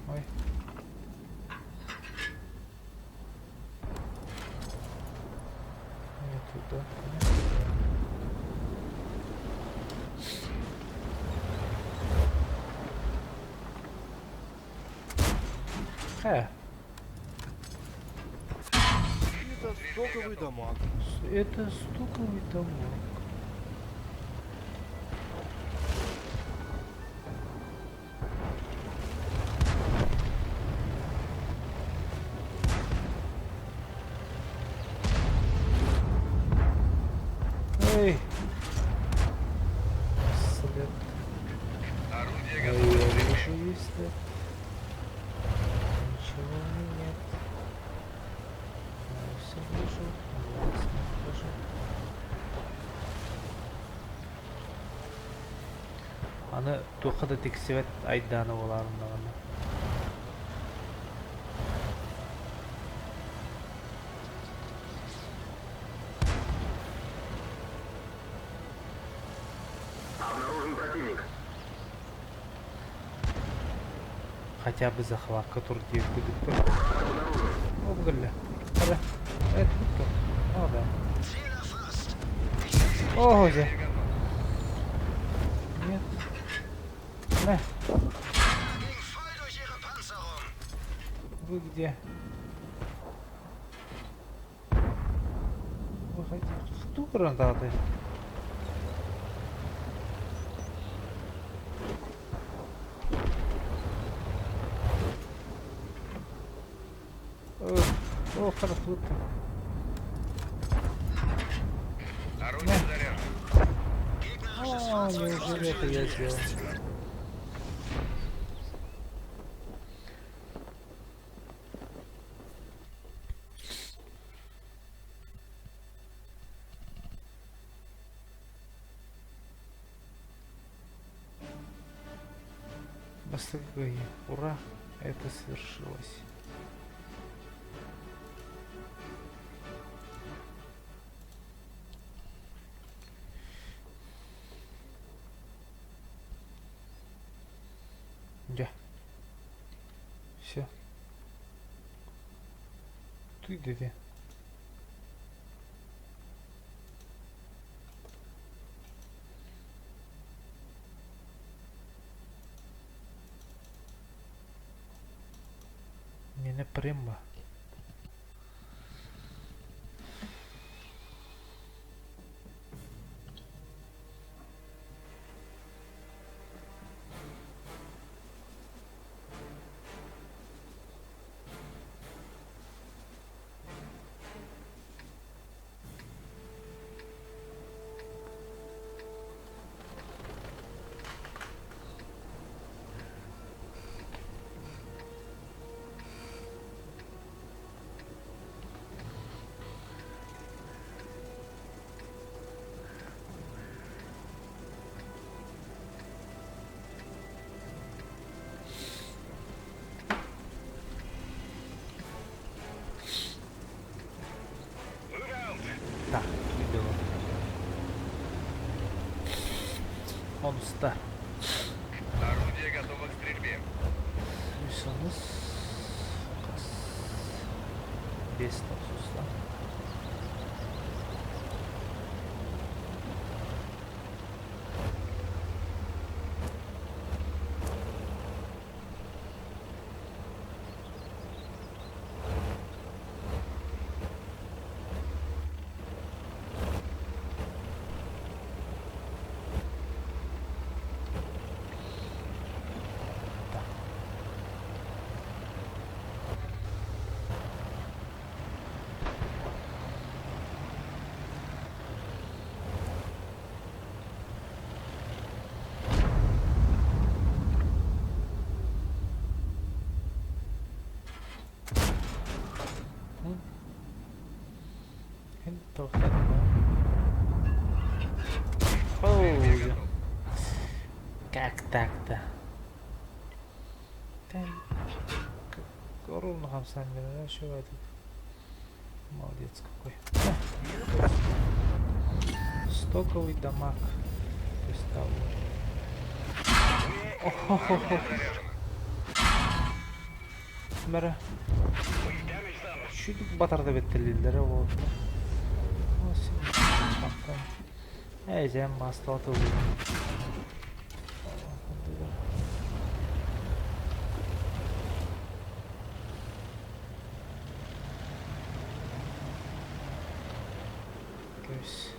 Ой. Не туда, не туда. Э, Это стоковый дамаг. это стуковый дамаг. Эй! След. Орудие А готово я к стрельбе. вижу есть след. Ничего у меня нет. Я все вижу. Вас не вижу. Аны туохха да тиксибэт айдаана буоларын даҕаны. Обнаружен противник. Хотя бы захвакка тур диир курдуктар. Ол кэллэ. Ара, это кто? О, да. О, дьэ. Нет. На. Вы где? Выходи. Кто гранаты? О, хорошо. Орудие заряжено. А, неужели это я сделал? Бастакы Ура, это свершилось. Дьэ. Все. Ты где? Миэнэ примба. Так, видела. Он устар. Орудие готово к стрельбе. Үс хас биэс тохсуста. Оу, как так-то? Ровно хамсаан еще этот. Молодец какой. Стоковый дамаг. Охо-хо-хо. Мара. Чуть батарда беттелилер вот. Эй, зем масталты. То есть...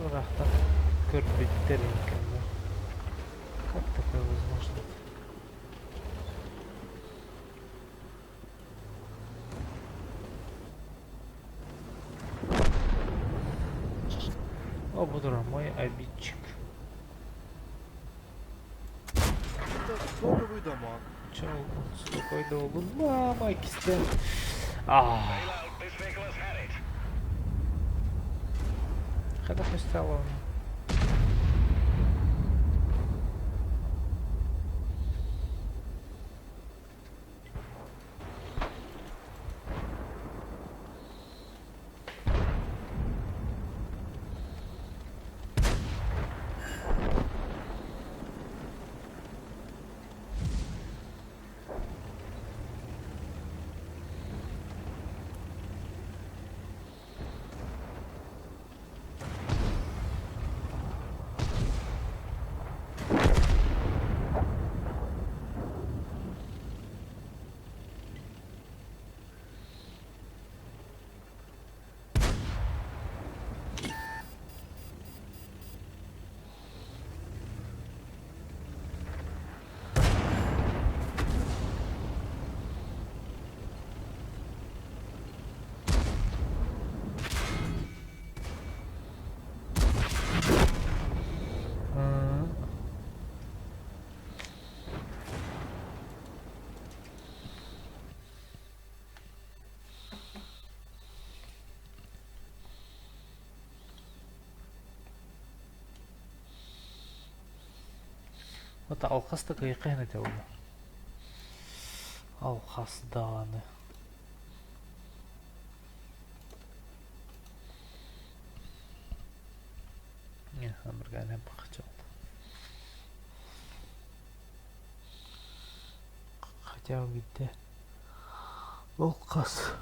Ыраахтан көрбүттэр эҥкэллэр. Как такое возможно? О, буду мой обидчик. Это стоковый дамаг. Че, спокойно olun. Мама, кистен. А. Когда стало? Вот алхас да кыайхайан этэ буолла. Алхас даҕаны. Хотя бы биирдэ ол хас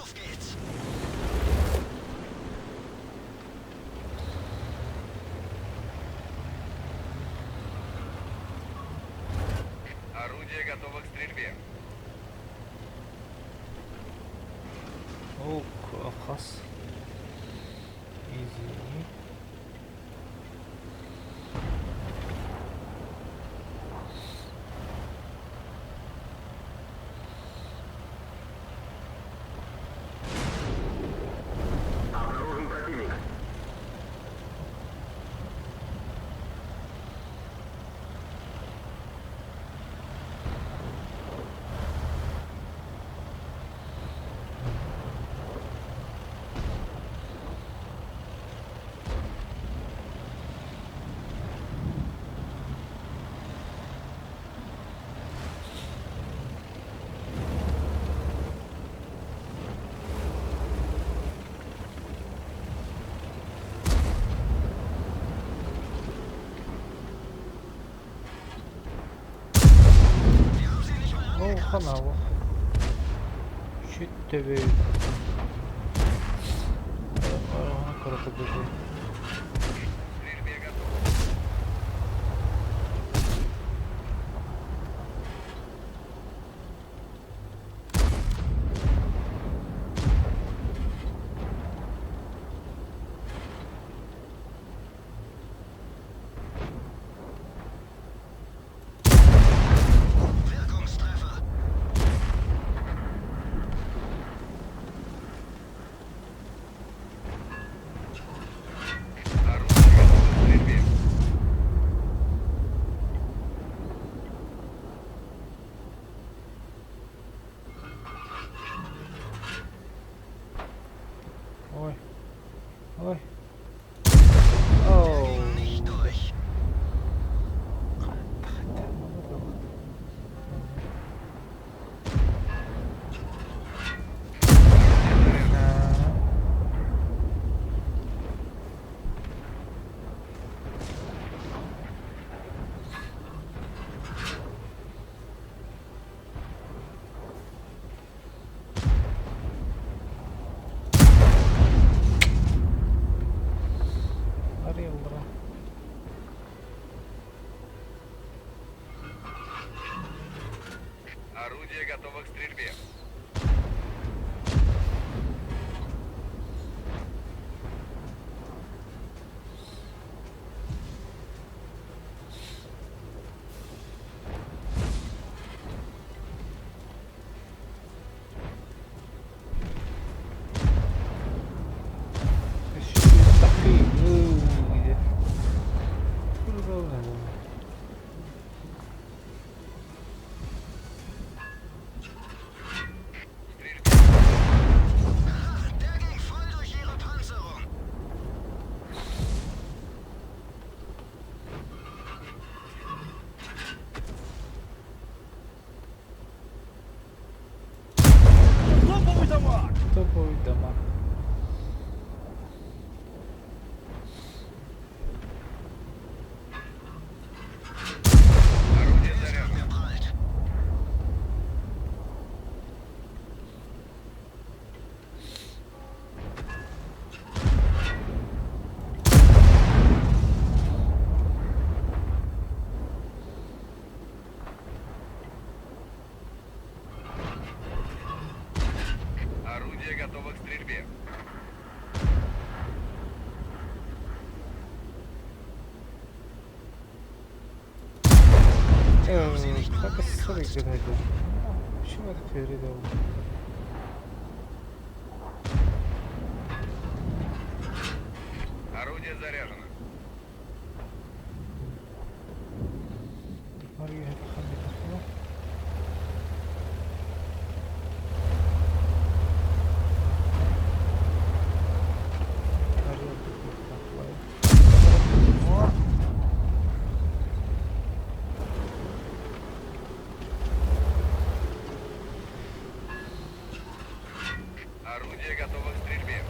Auf geht's! Орудие готово к стрельбе. Ол хас Извини. Обнаружен противник. Ол ханаво. Чуть төбө. К стрельбе готово. Wirkungstreffer! Орудие заряжено. Орудие готово к стрельбе.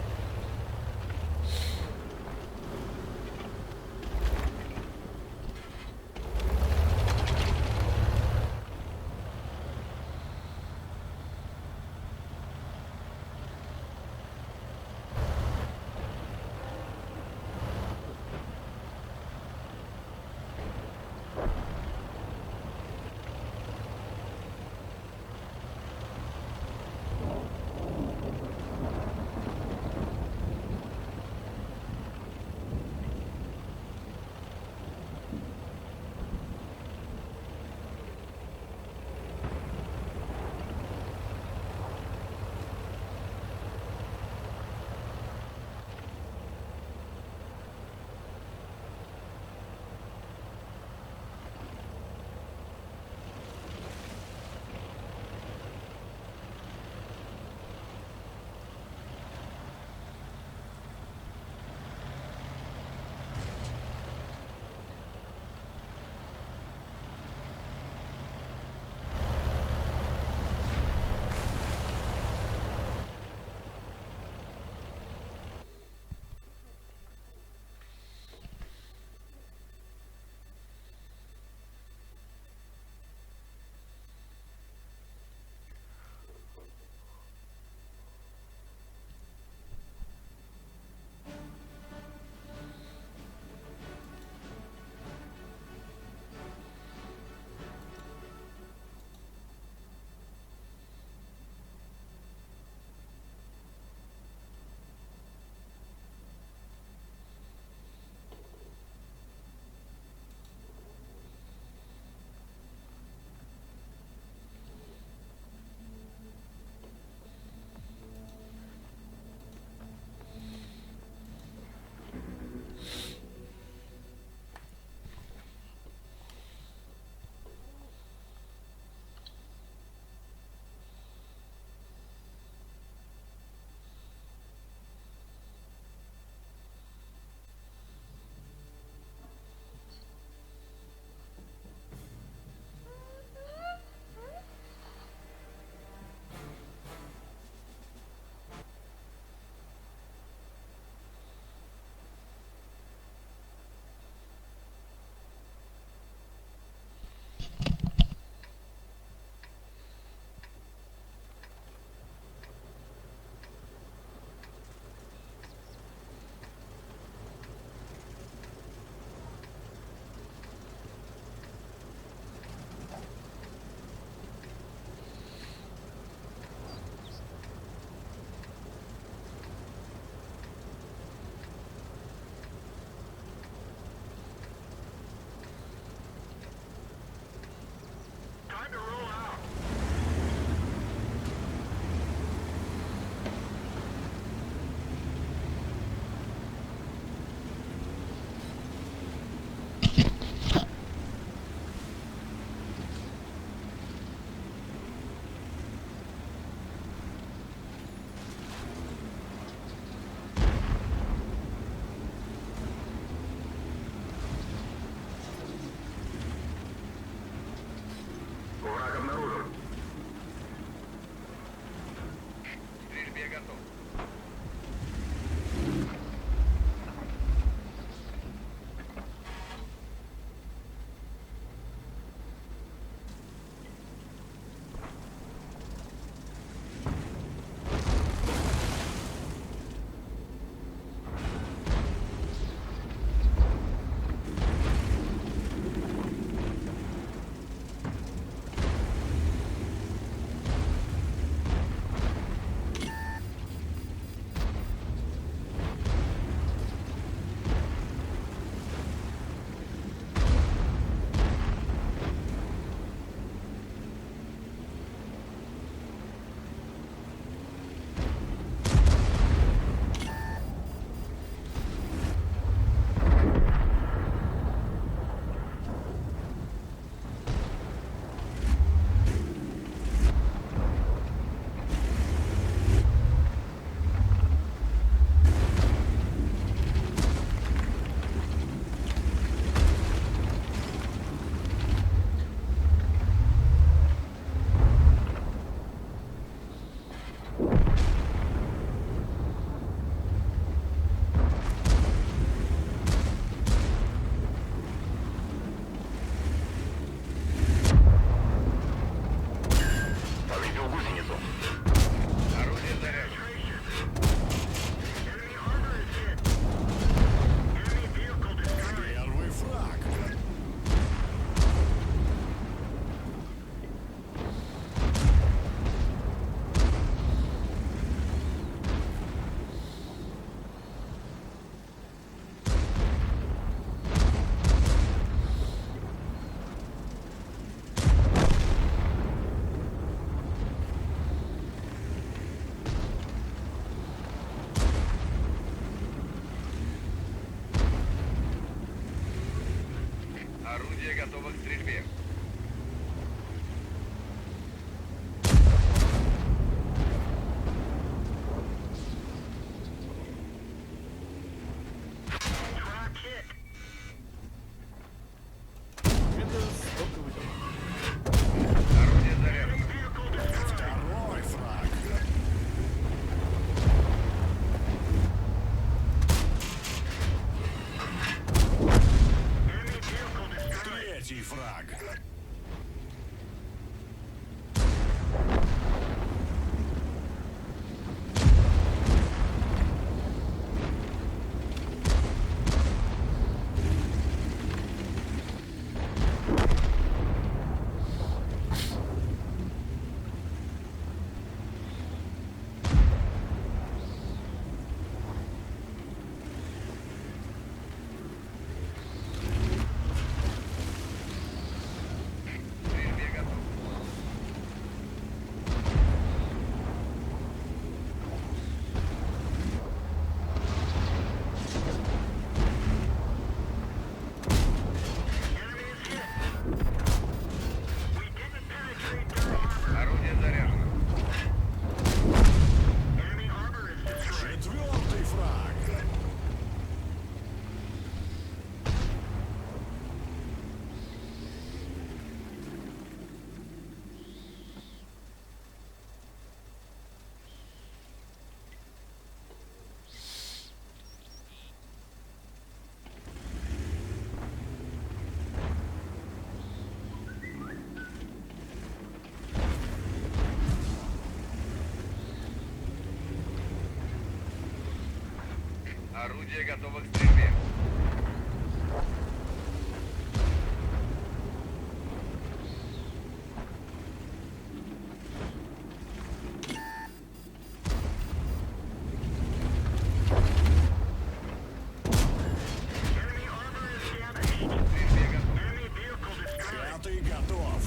Орудие готово к стрельбе. Truck hit. Это стоковый дамаг. Орудие заряжено. Vehicle destroyed. Второй фраг. Enemy vehicle destroyed. Третий фраг. К стрельбе готов. Enemy is hit. We didn't penetrate their armor. Орудие заряжено. Enemy armor is destroyed. Четвертый фраг. Орудие готово к стрельбе. Enemy armor is damaged. К стрельбе готов. Enemy vehicle destroyed. Пятый готов.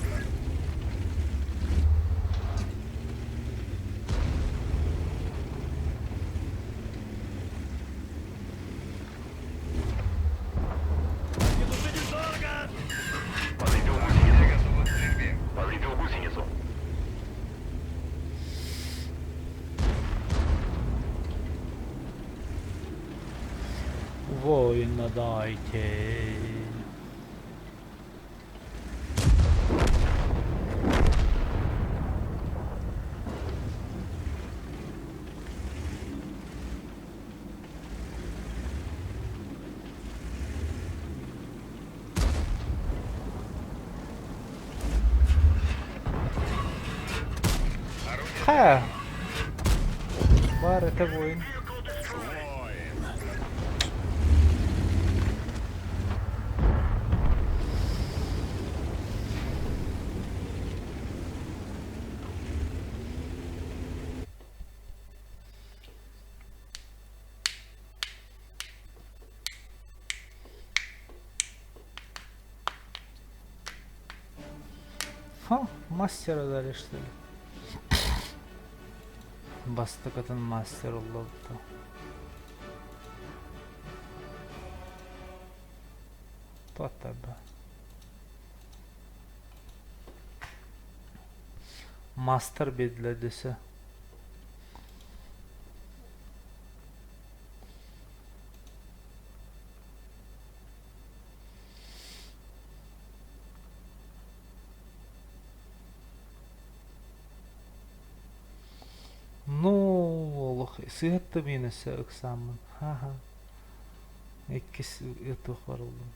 Огнетушитель дорого! Повредил Орудие гусеницу. готово к стрельбе. Повредил гусеницу. Воина дайте. Орудие Ха! Бар это воин. Vehicle destroyed. Воин. Ха, мастера дали что ли? Бастакатын мастер уллабыта. Туаттарба. Мастер биэдилэр дөссө. Ну, олох сыһыатта миэн өссө ыксааммын. Ха-ха. Иккис ыытыах барыллым.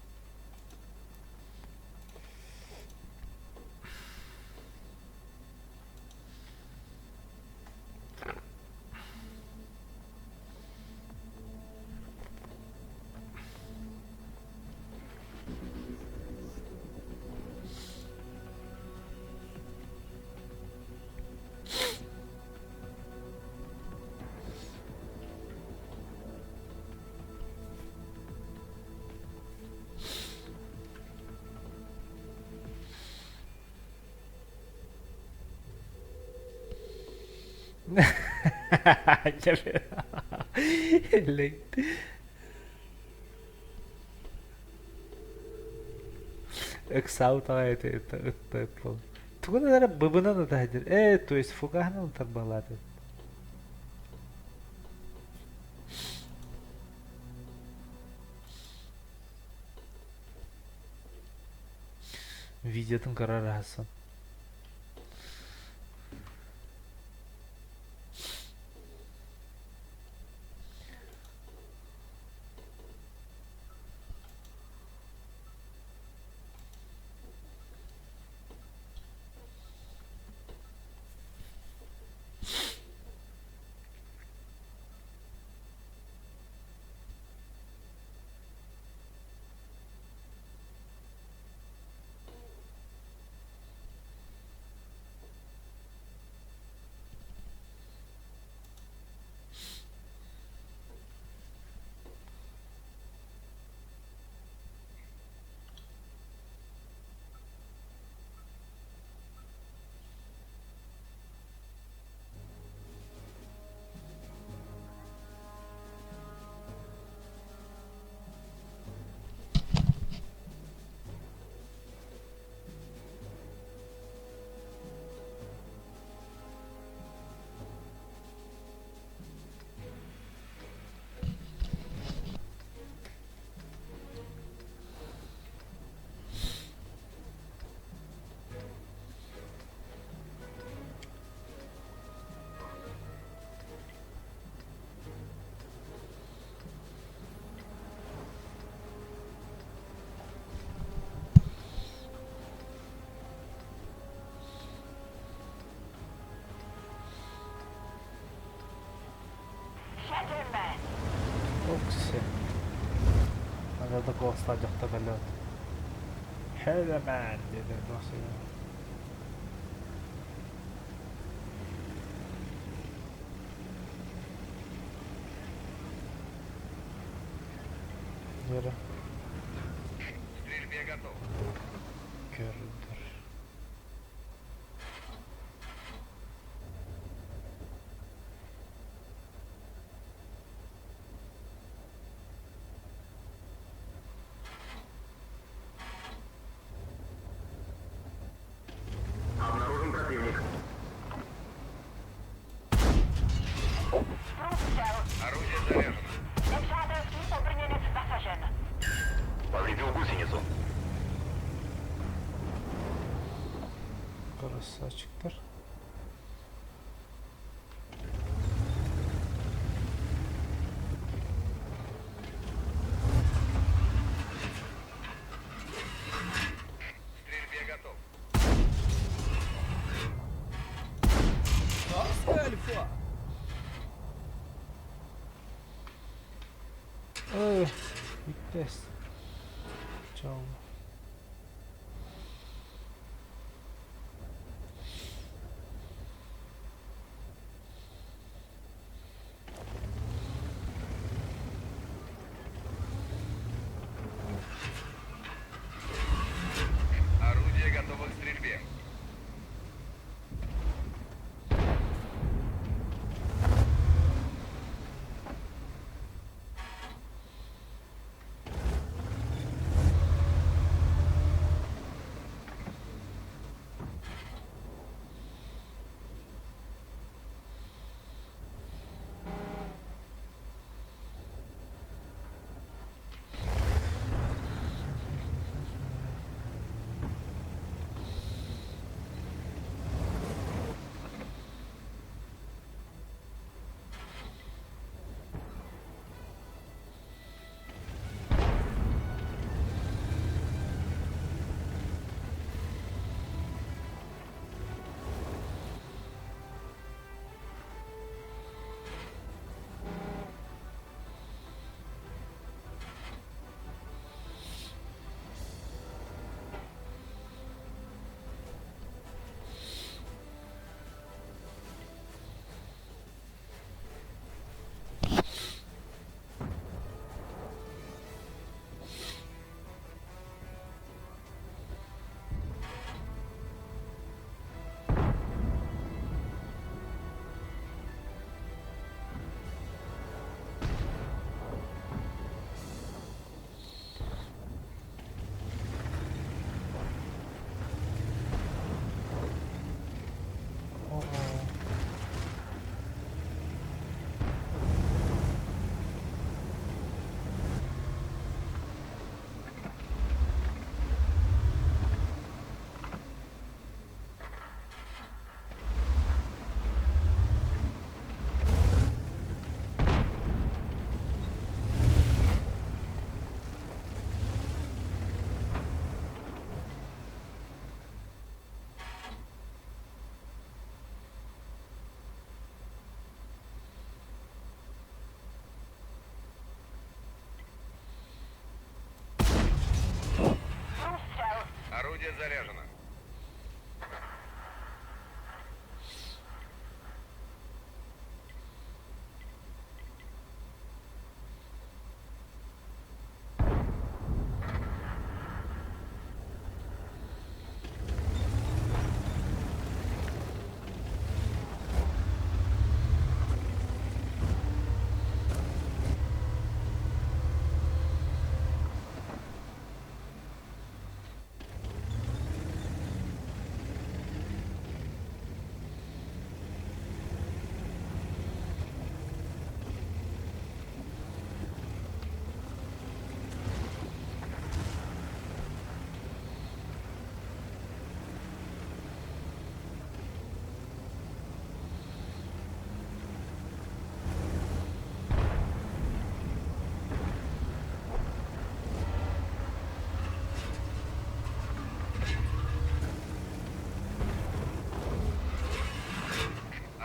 Ыксаабыт аҕай этэ ытта ыт Тугун эрэ быбынан ыта сылдьар. Ээ, то есть фугаһынан ытар баҕалаат эбит. Видеотын көрөр аһасын. Окси. Надо такого стадиохта кэллэ. Хелемен диэтэ Вера. К стрельбе готов. Көрдөр. Обнаружен противник. Орудие заряжено. Повредил гусеницу. Красавчиктар. К стрельбе готов. Царская альфа! Ой, бүттэ. Чао. Орудие готово к стрельбе. Орудие заряжено.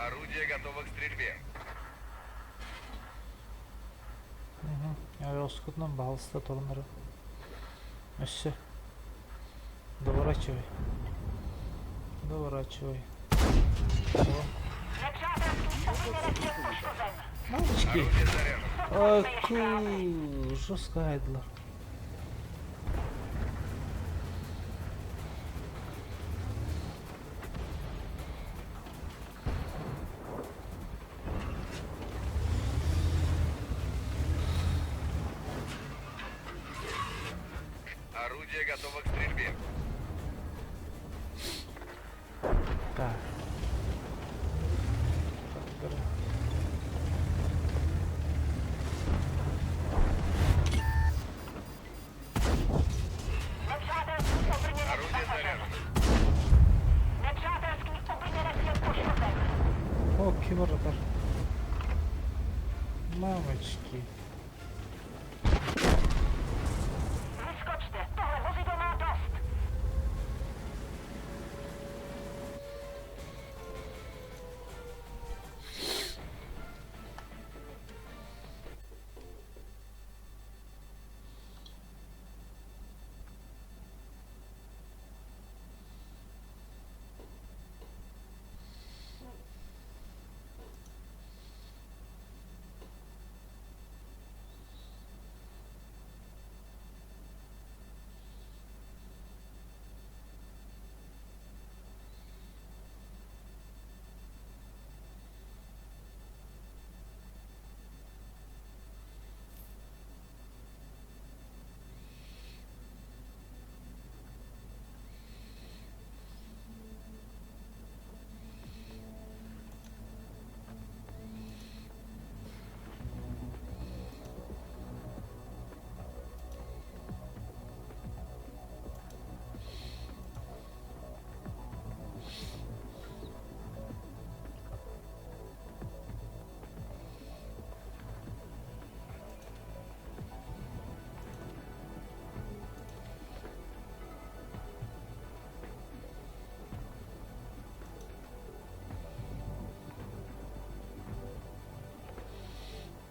Орудие готово к стрельбе. Ойоҕоскутунан баһаалыста туран эрэ. Өссө доворачивай. Доворачивай. Мамочки! Ой, ку, жестко айдылар. Орудие готово к стрельбе. Так. Орудие заряжено. О, кибордар. Мамочки.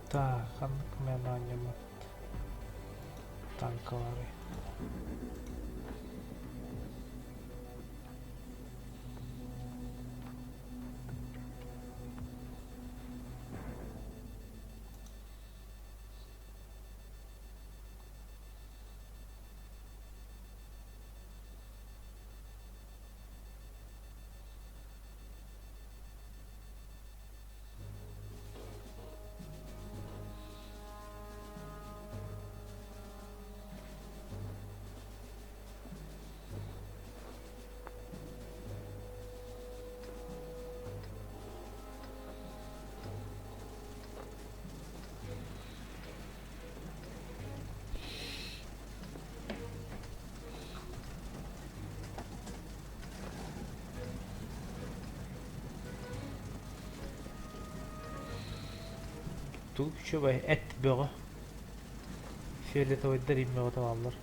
Так, ханнык мен оонньоммут танкалары. Тугу үчүгэй эт бөҕө фиолетовайдар им бөҕөтө бааллар.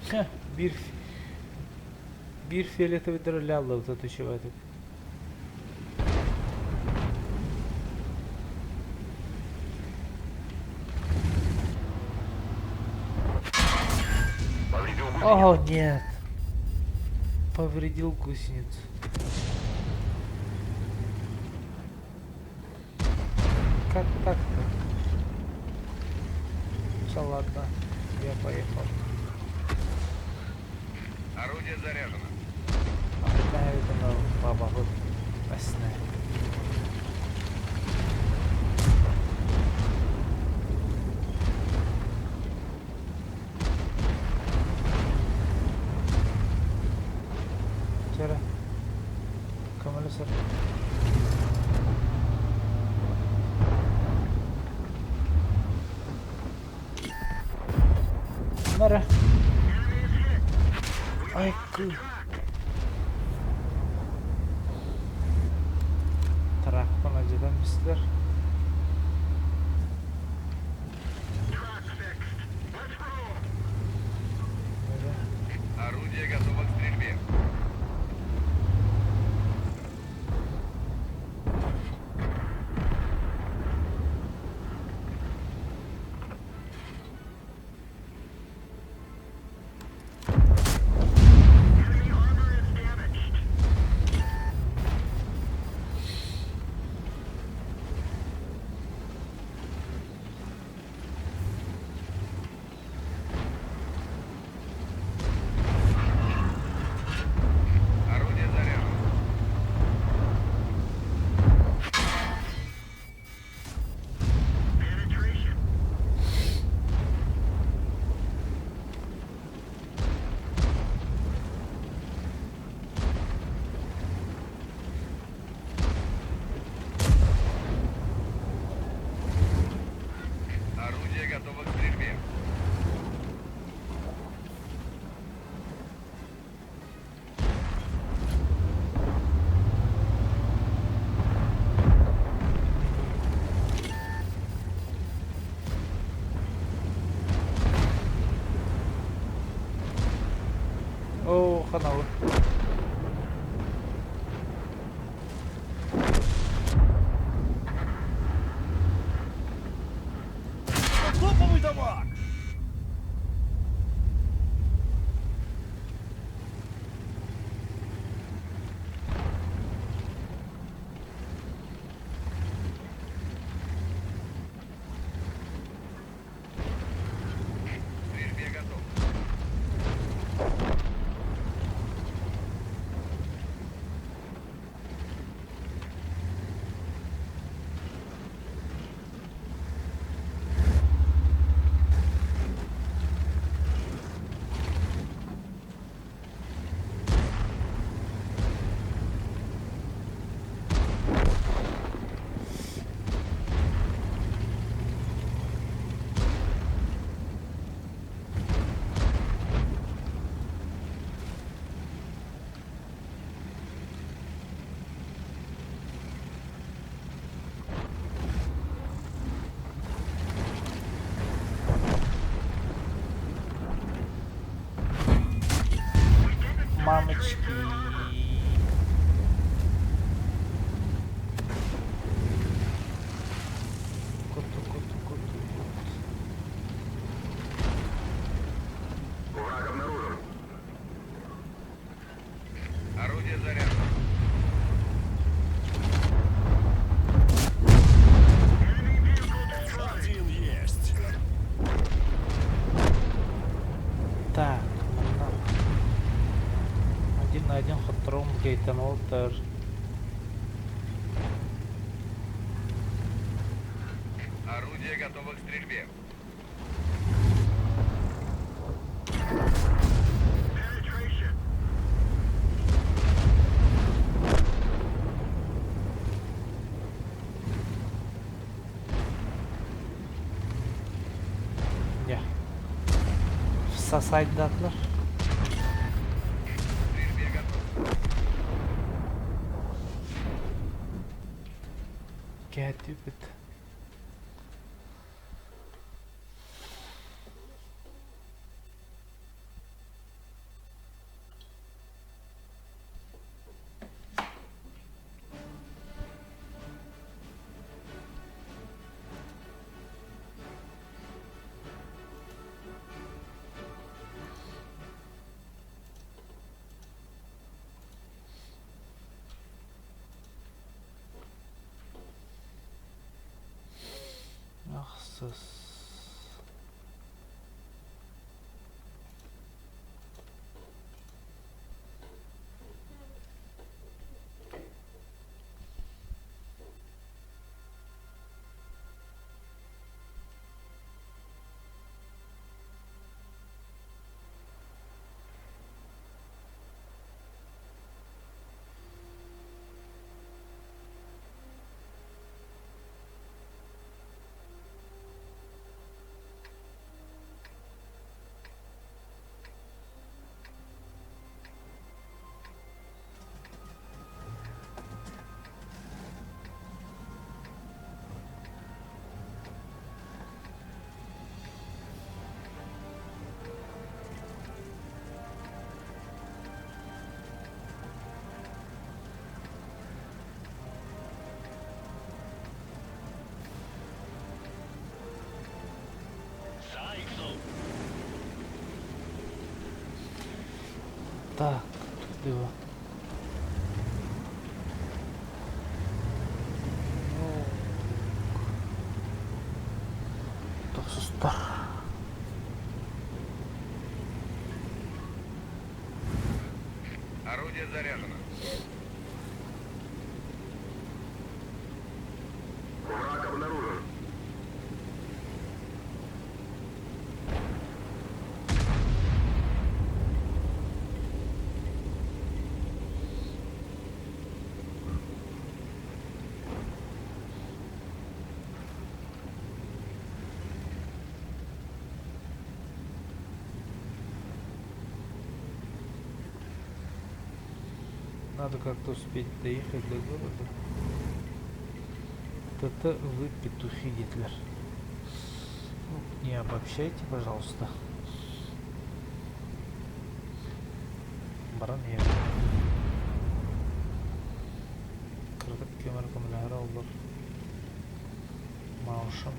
Биир биир фиолетовыйдар өлө аллыбыта тучеватык. Повредил гусеницу. О, нет. Повредил гусеницу. Как так-то? Все, ладно, я поехал. Орудие заряжено. Бабабы. Чара. Көмөлөсөр. Нара. Ай, кы. Тракпын ажыдан бистер. Орудие готово к стрельбе. Enemy armor is damaged. Орудие заряжено. Penetration. Орудие готово к стрельбе. О, ханалы. Топовый дамаг! К стрельбе готов. Мамочки. Коту, коту, коту, кот. Враг обнаружен. Орудие заряжено. Enemy vehicle destroyed. Один есть. Так, манна. Один на один хотторон гейтан олтар. Орудие готово к стрельбе. Penetration. Я. Всосать датлар. К стрельбе готов. Кәтүбүт. Сыс. Так, было. Тохсустар. Орудие заряжено. Враг обнаружен. Надо как-то успеть доехать до города. Это вы петухи, Гитлер. Ну, не обобщайте, пожалуйста. Баран иһэр. Кыратык көмөр көмөлөһөрө оллор. Маушам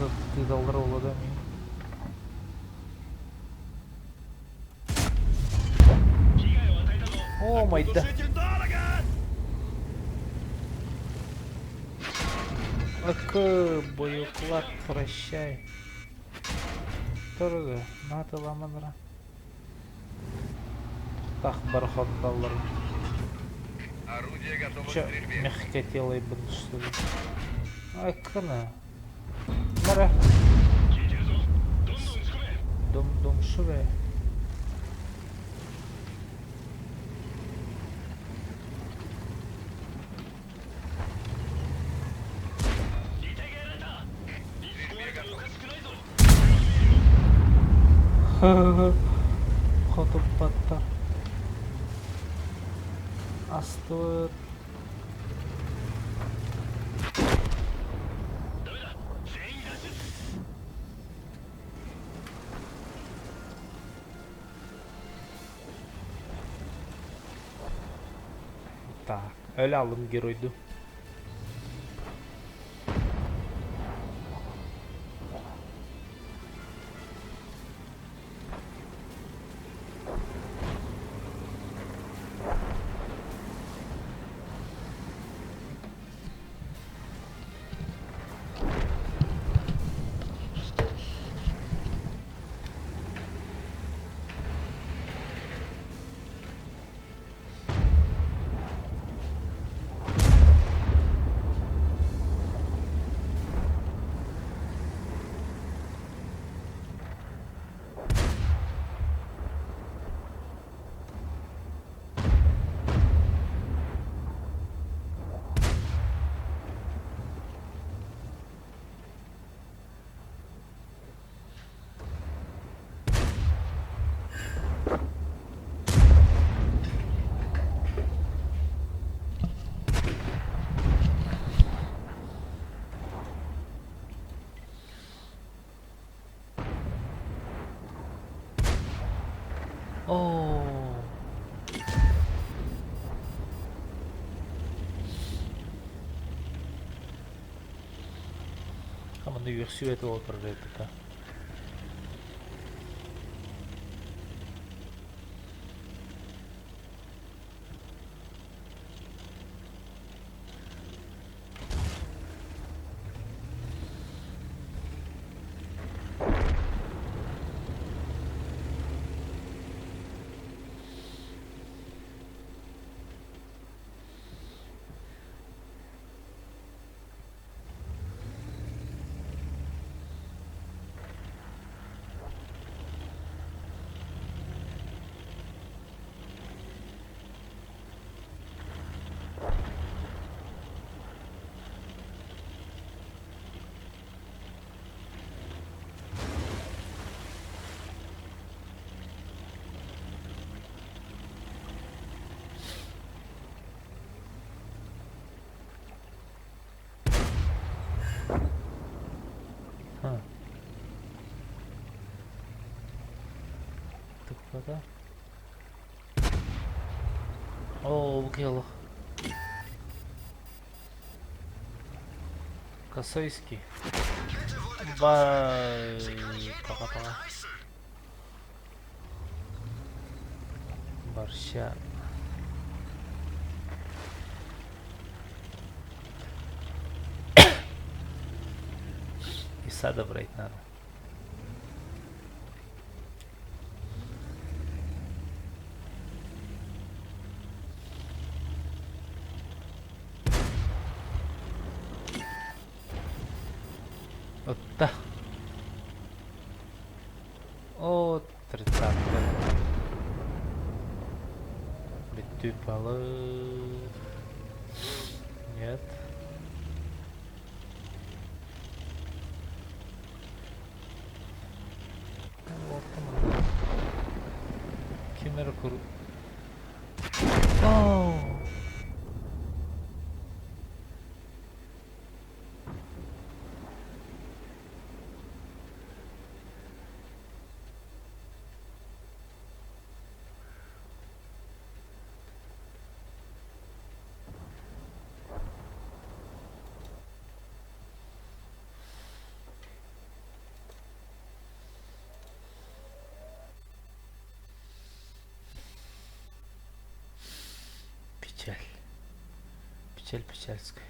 Тыртыдаллар буолла да эмиэ. О, майда. Акы, боеуклад, прощай. Дорого, наатыламанара. Тах барахотталлар. Орудие готово к Че, стрельбе. мягкое тело и что ли? Акына. Мара. Дум-дум шуве. Хотуппаттар. Астыбыт. Так, өлө алым геройду. Оо. Манна үөхсүбэт уол турар эбит Тыкпата. Оо, бу киһи Косойский. Бай, пока-пока. Борща. Из сада брать надо. Отта. О, тридцатка. Бүттүү балык. Нет. Ким эрэ кур... Оо! Печаль. Печаль печальская.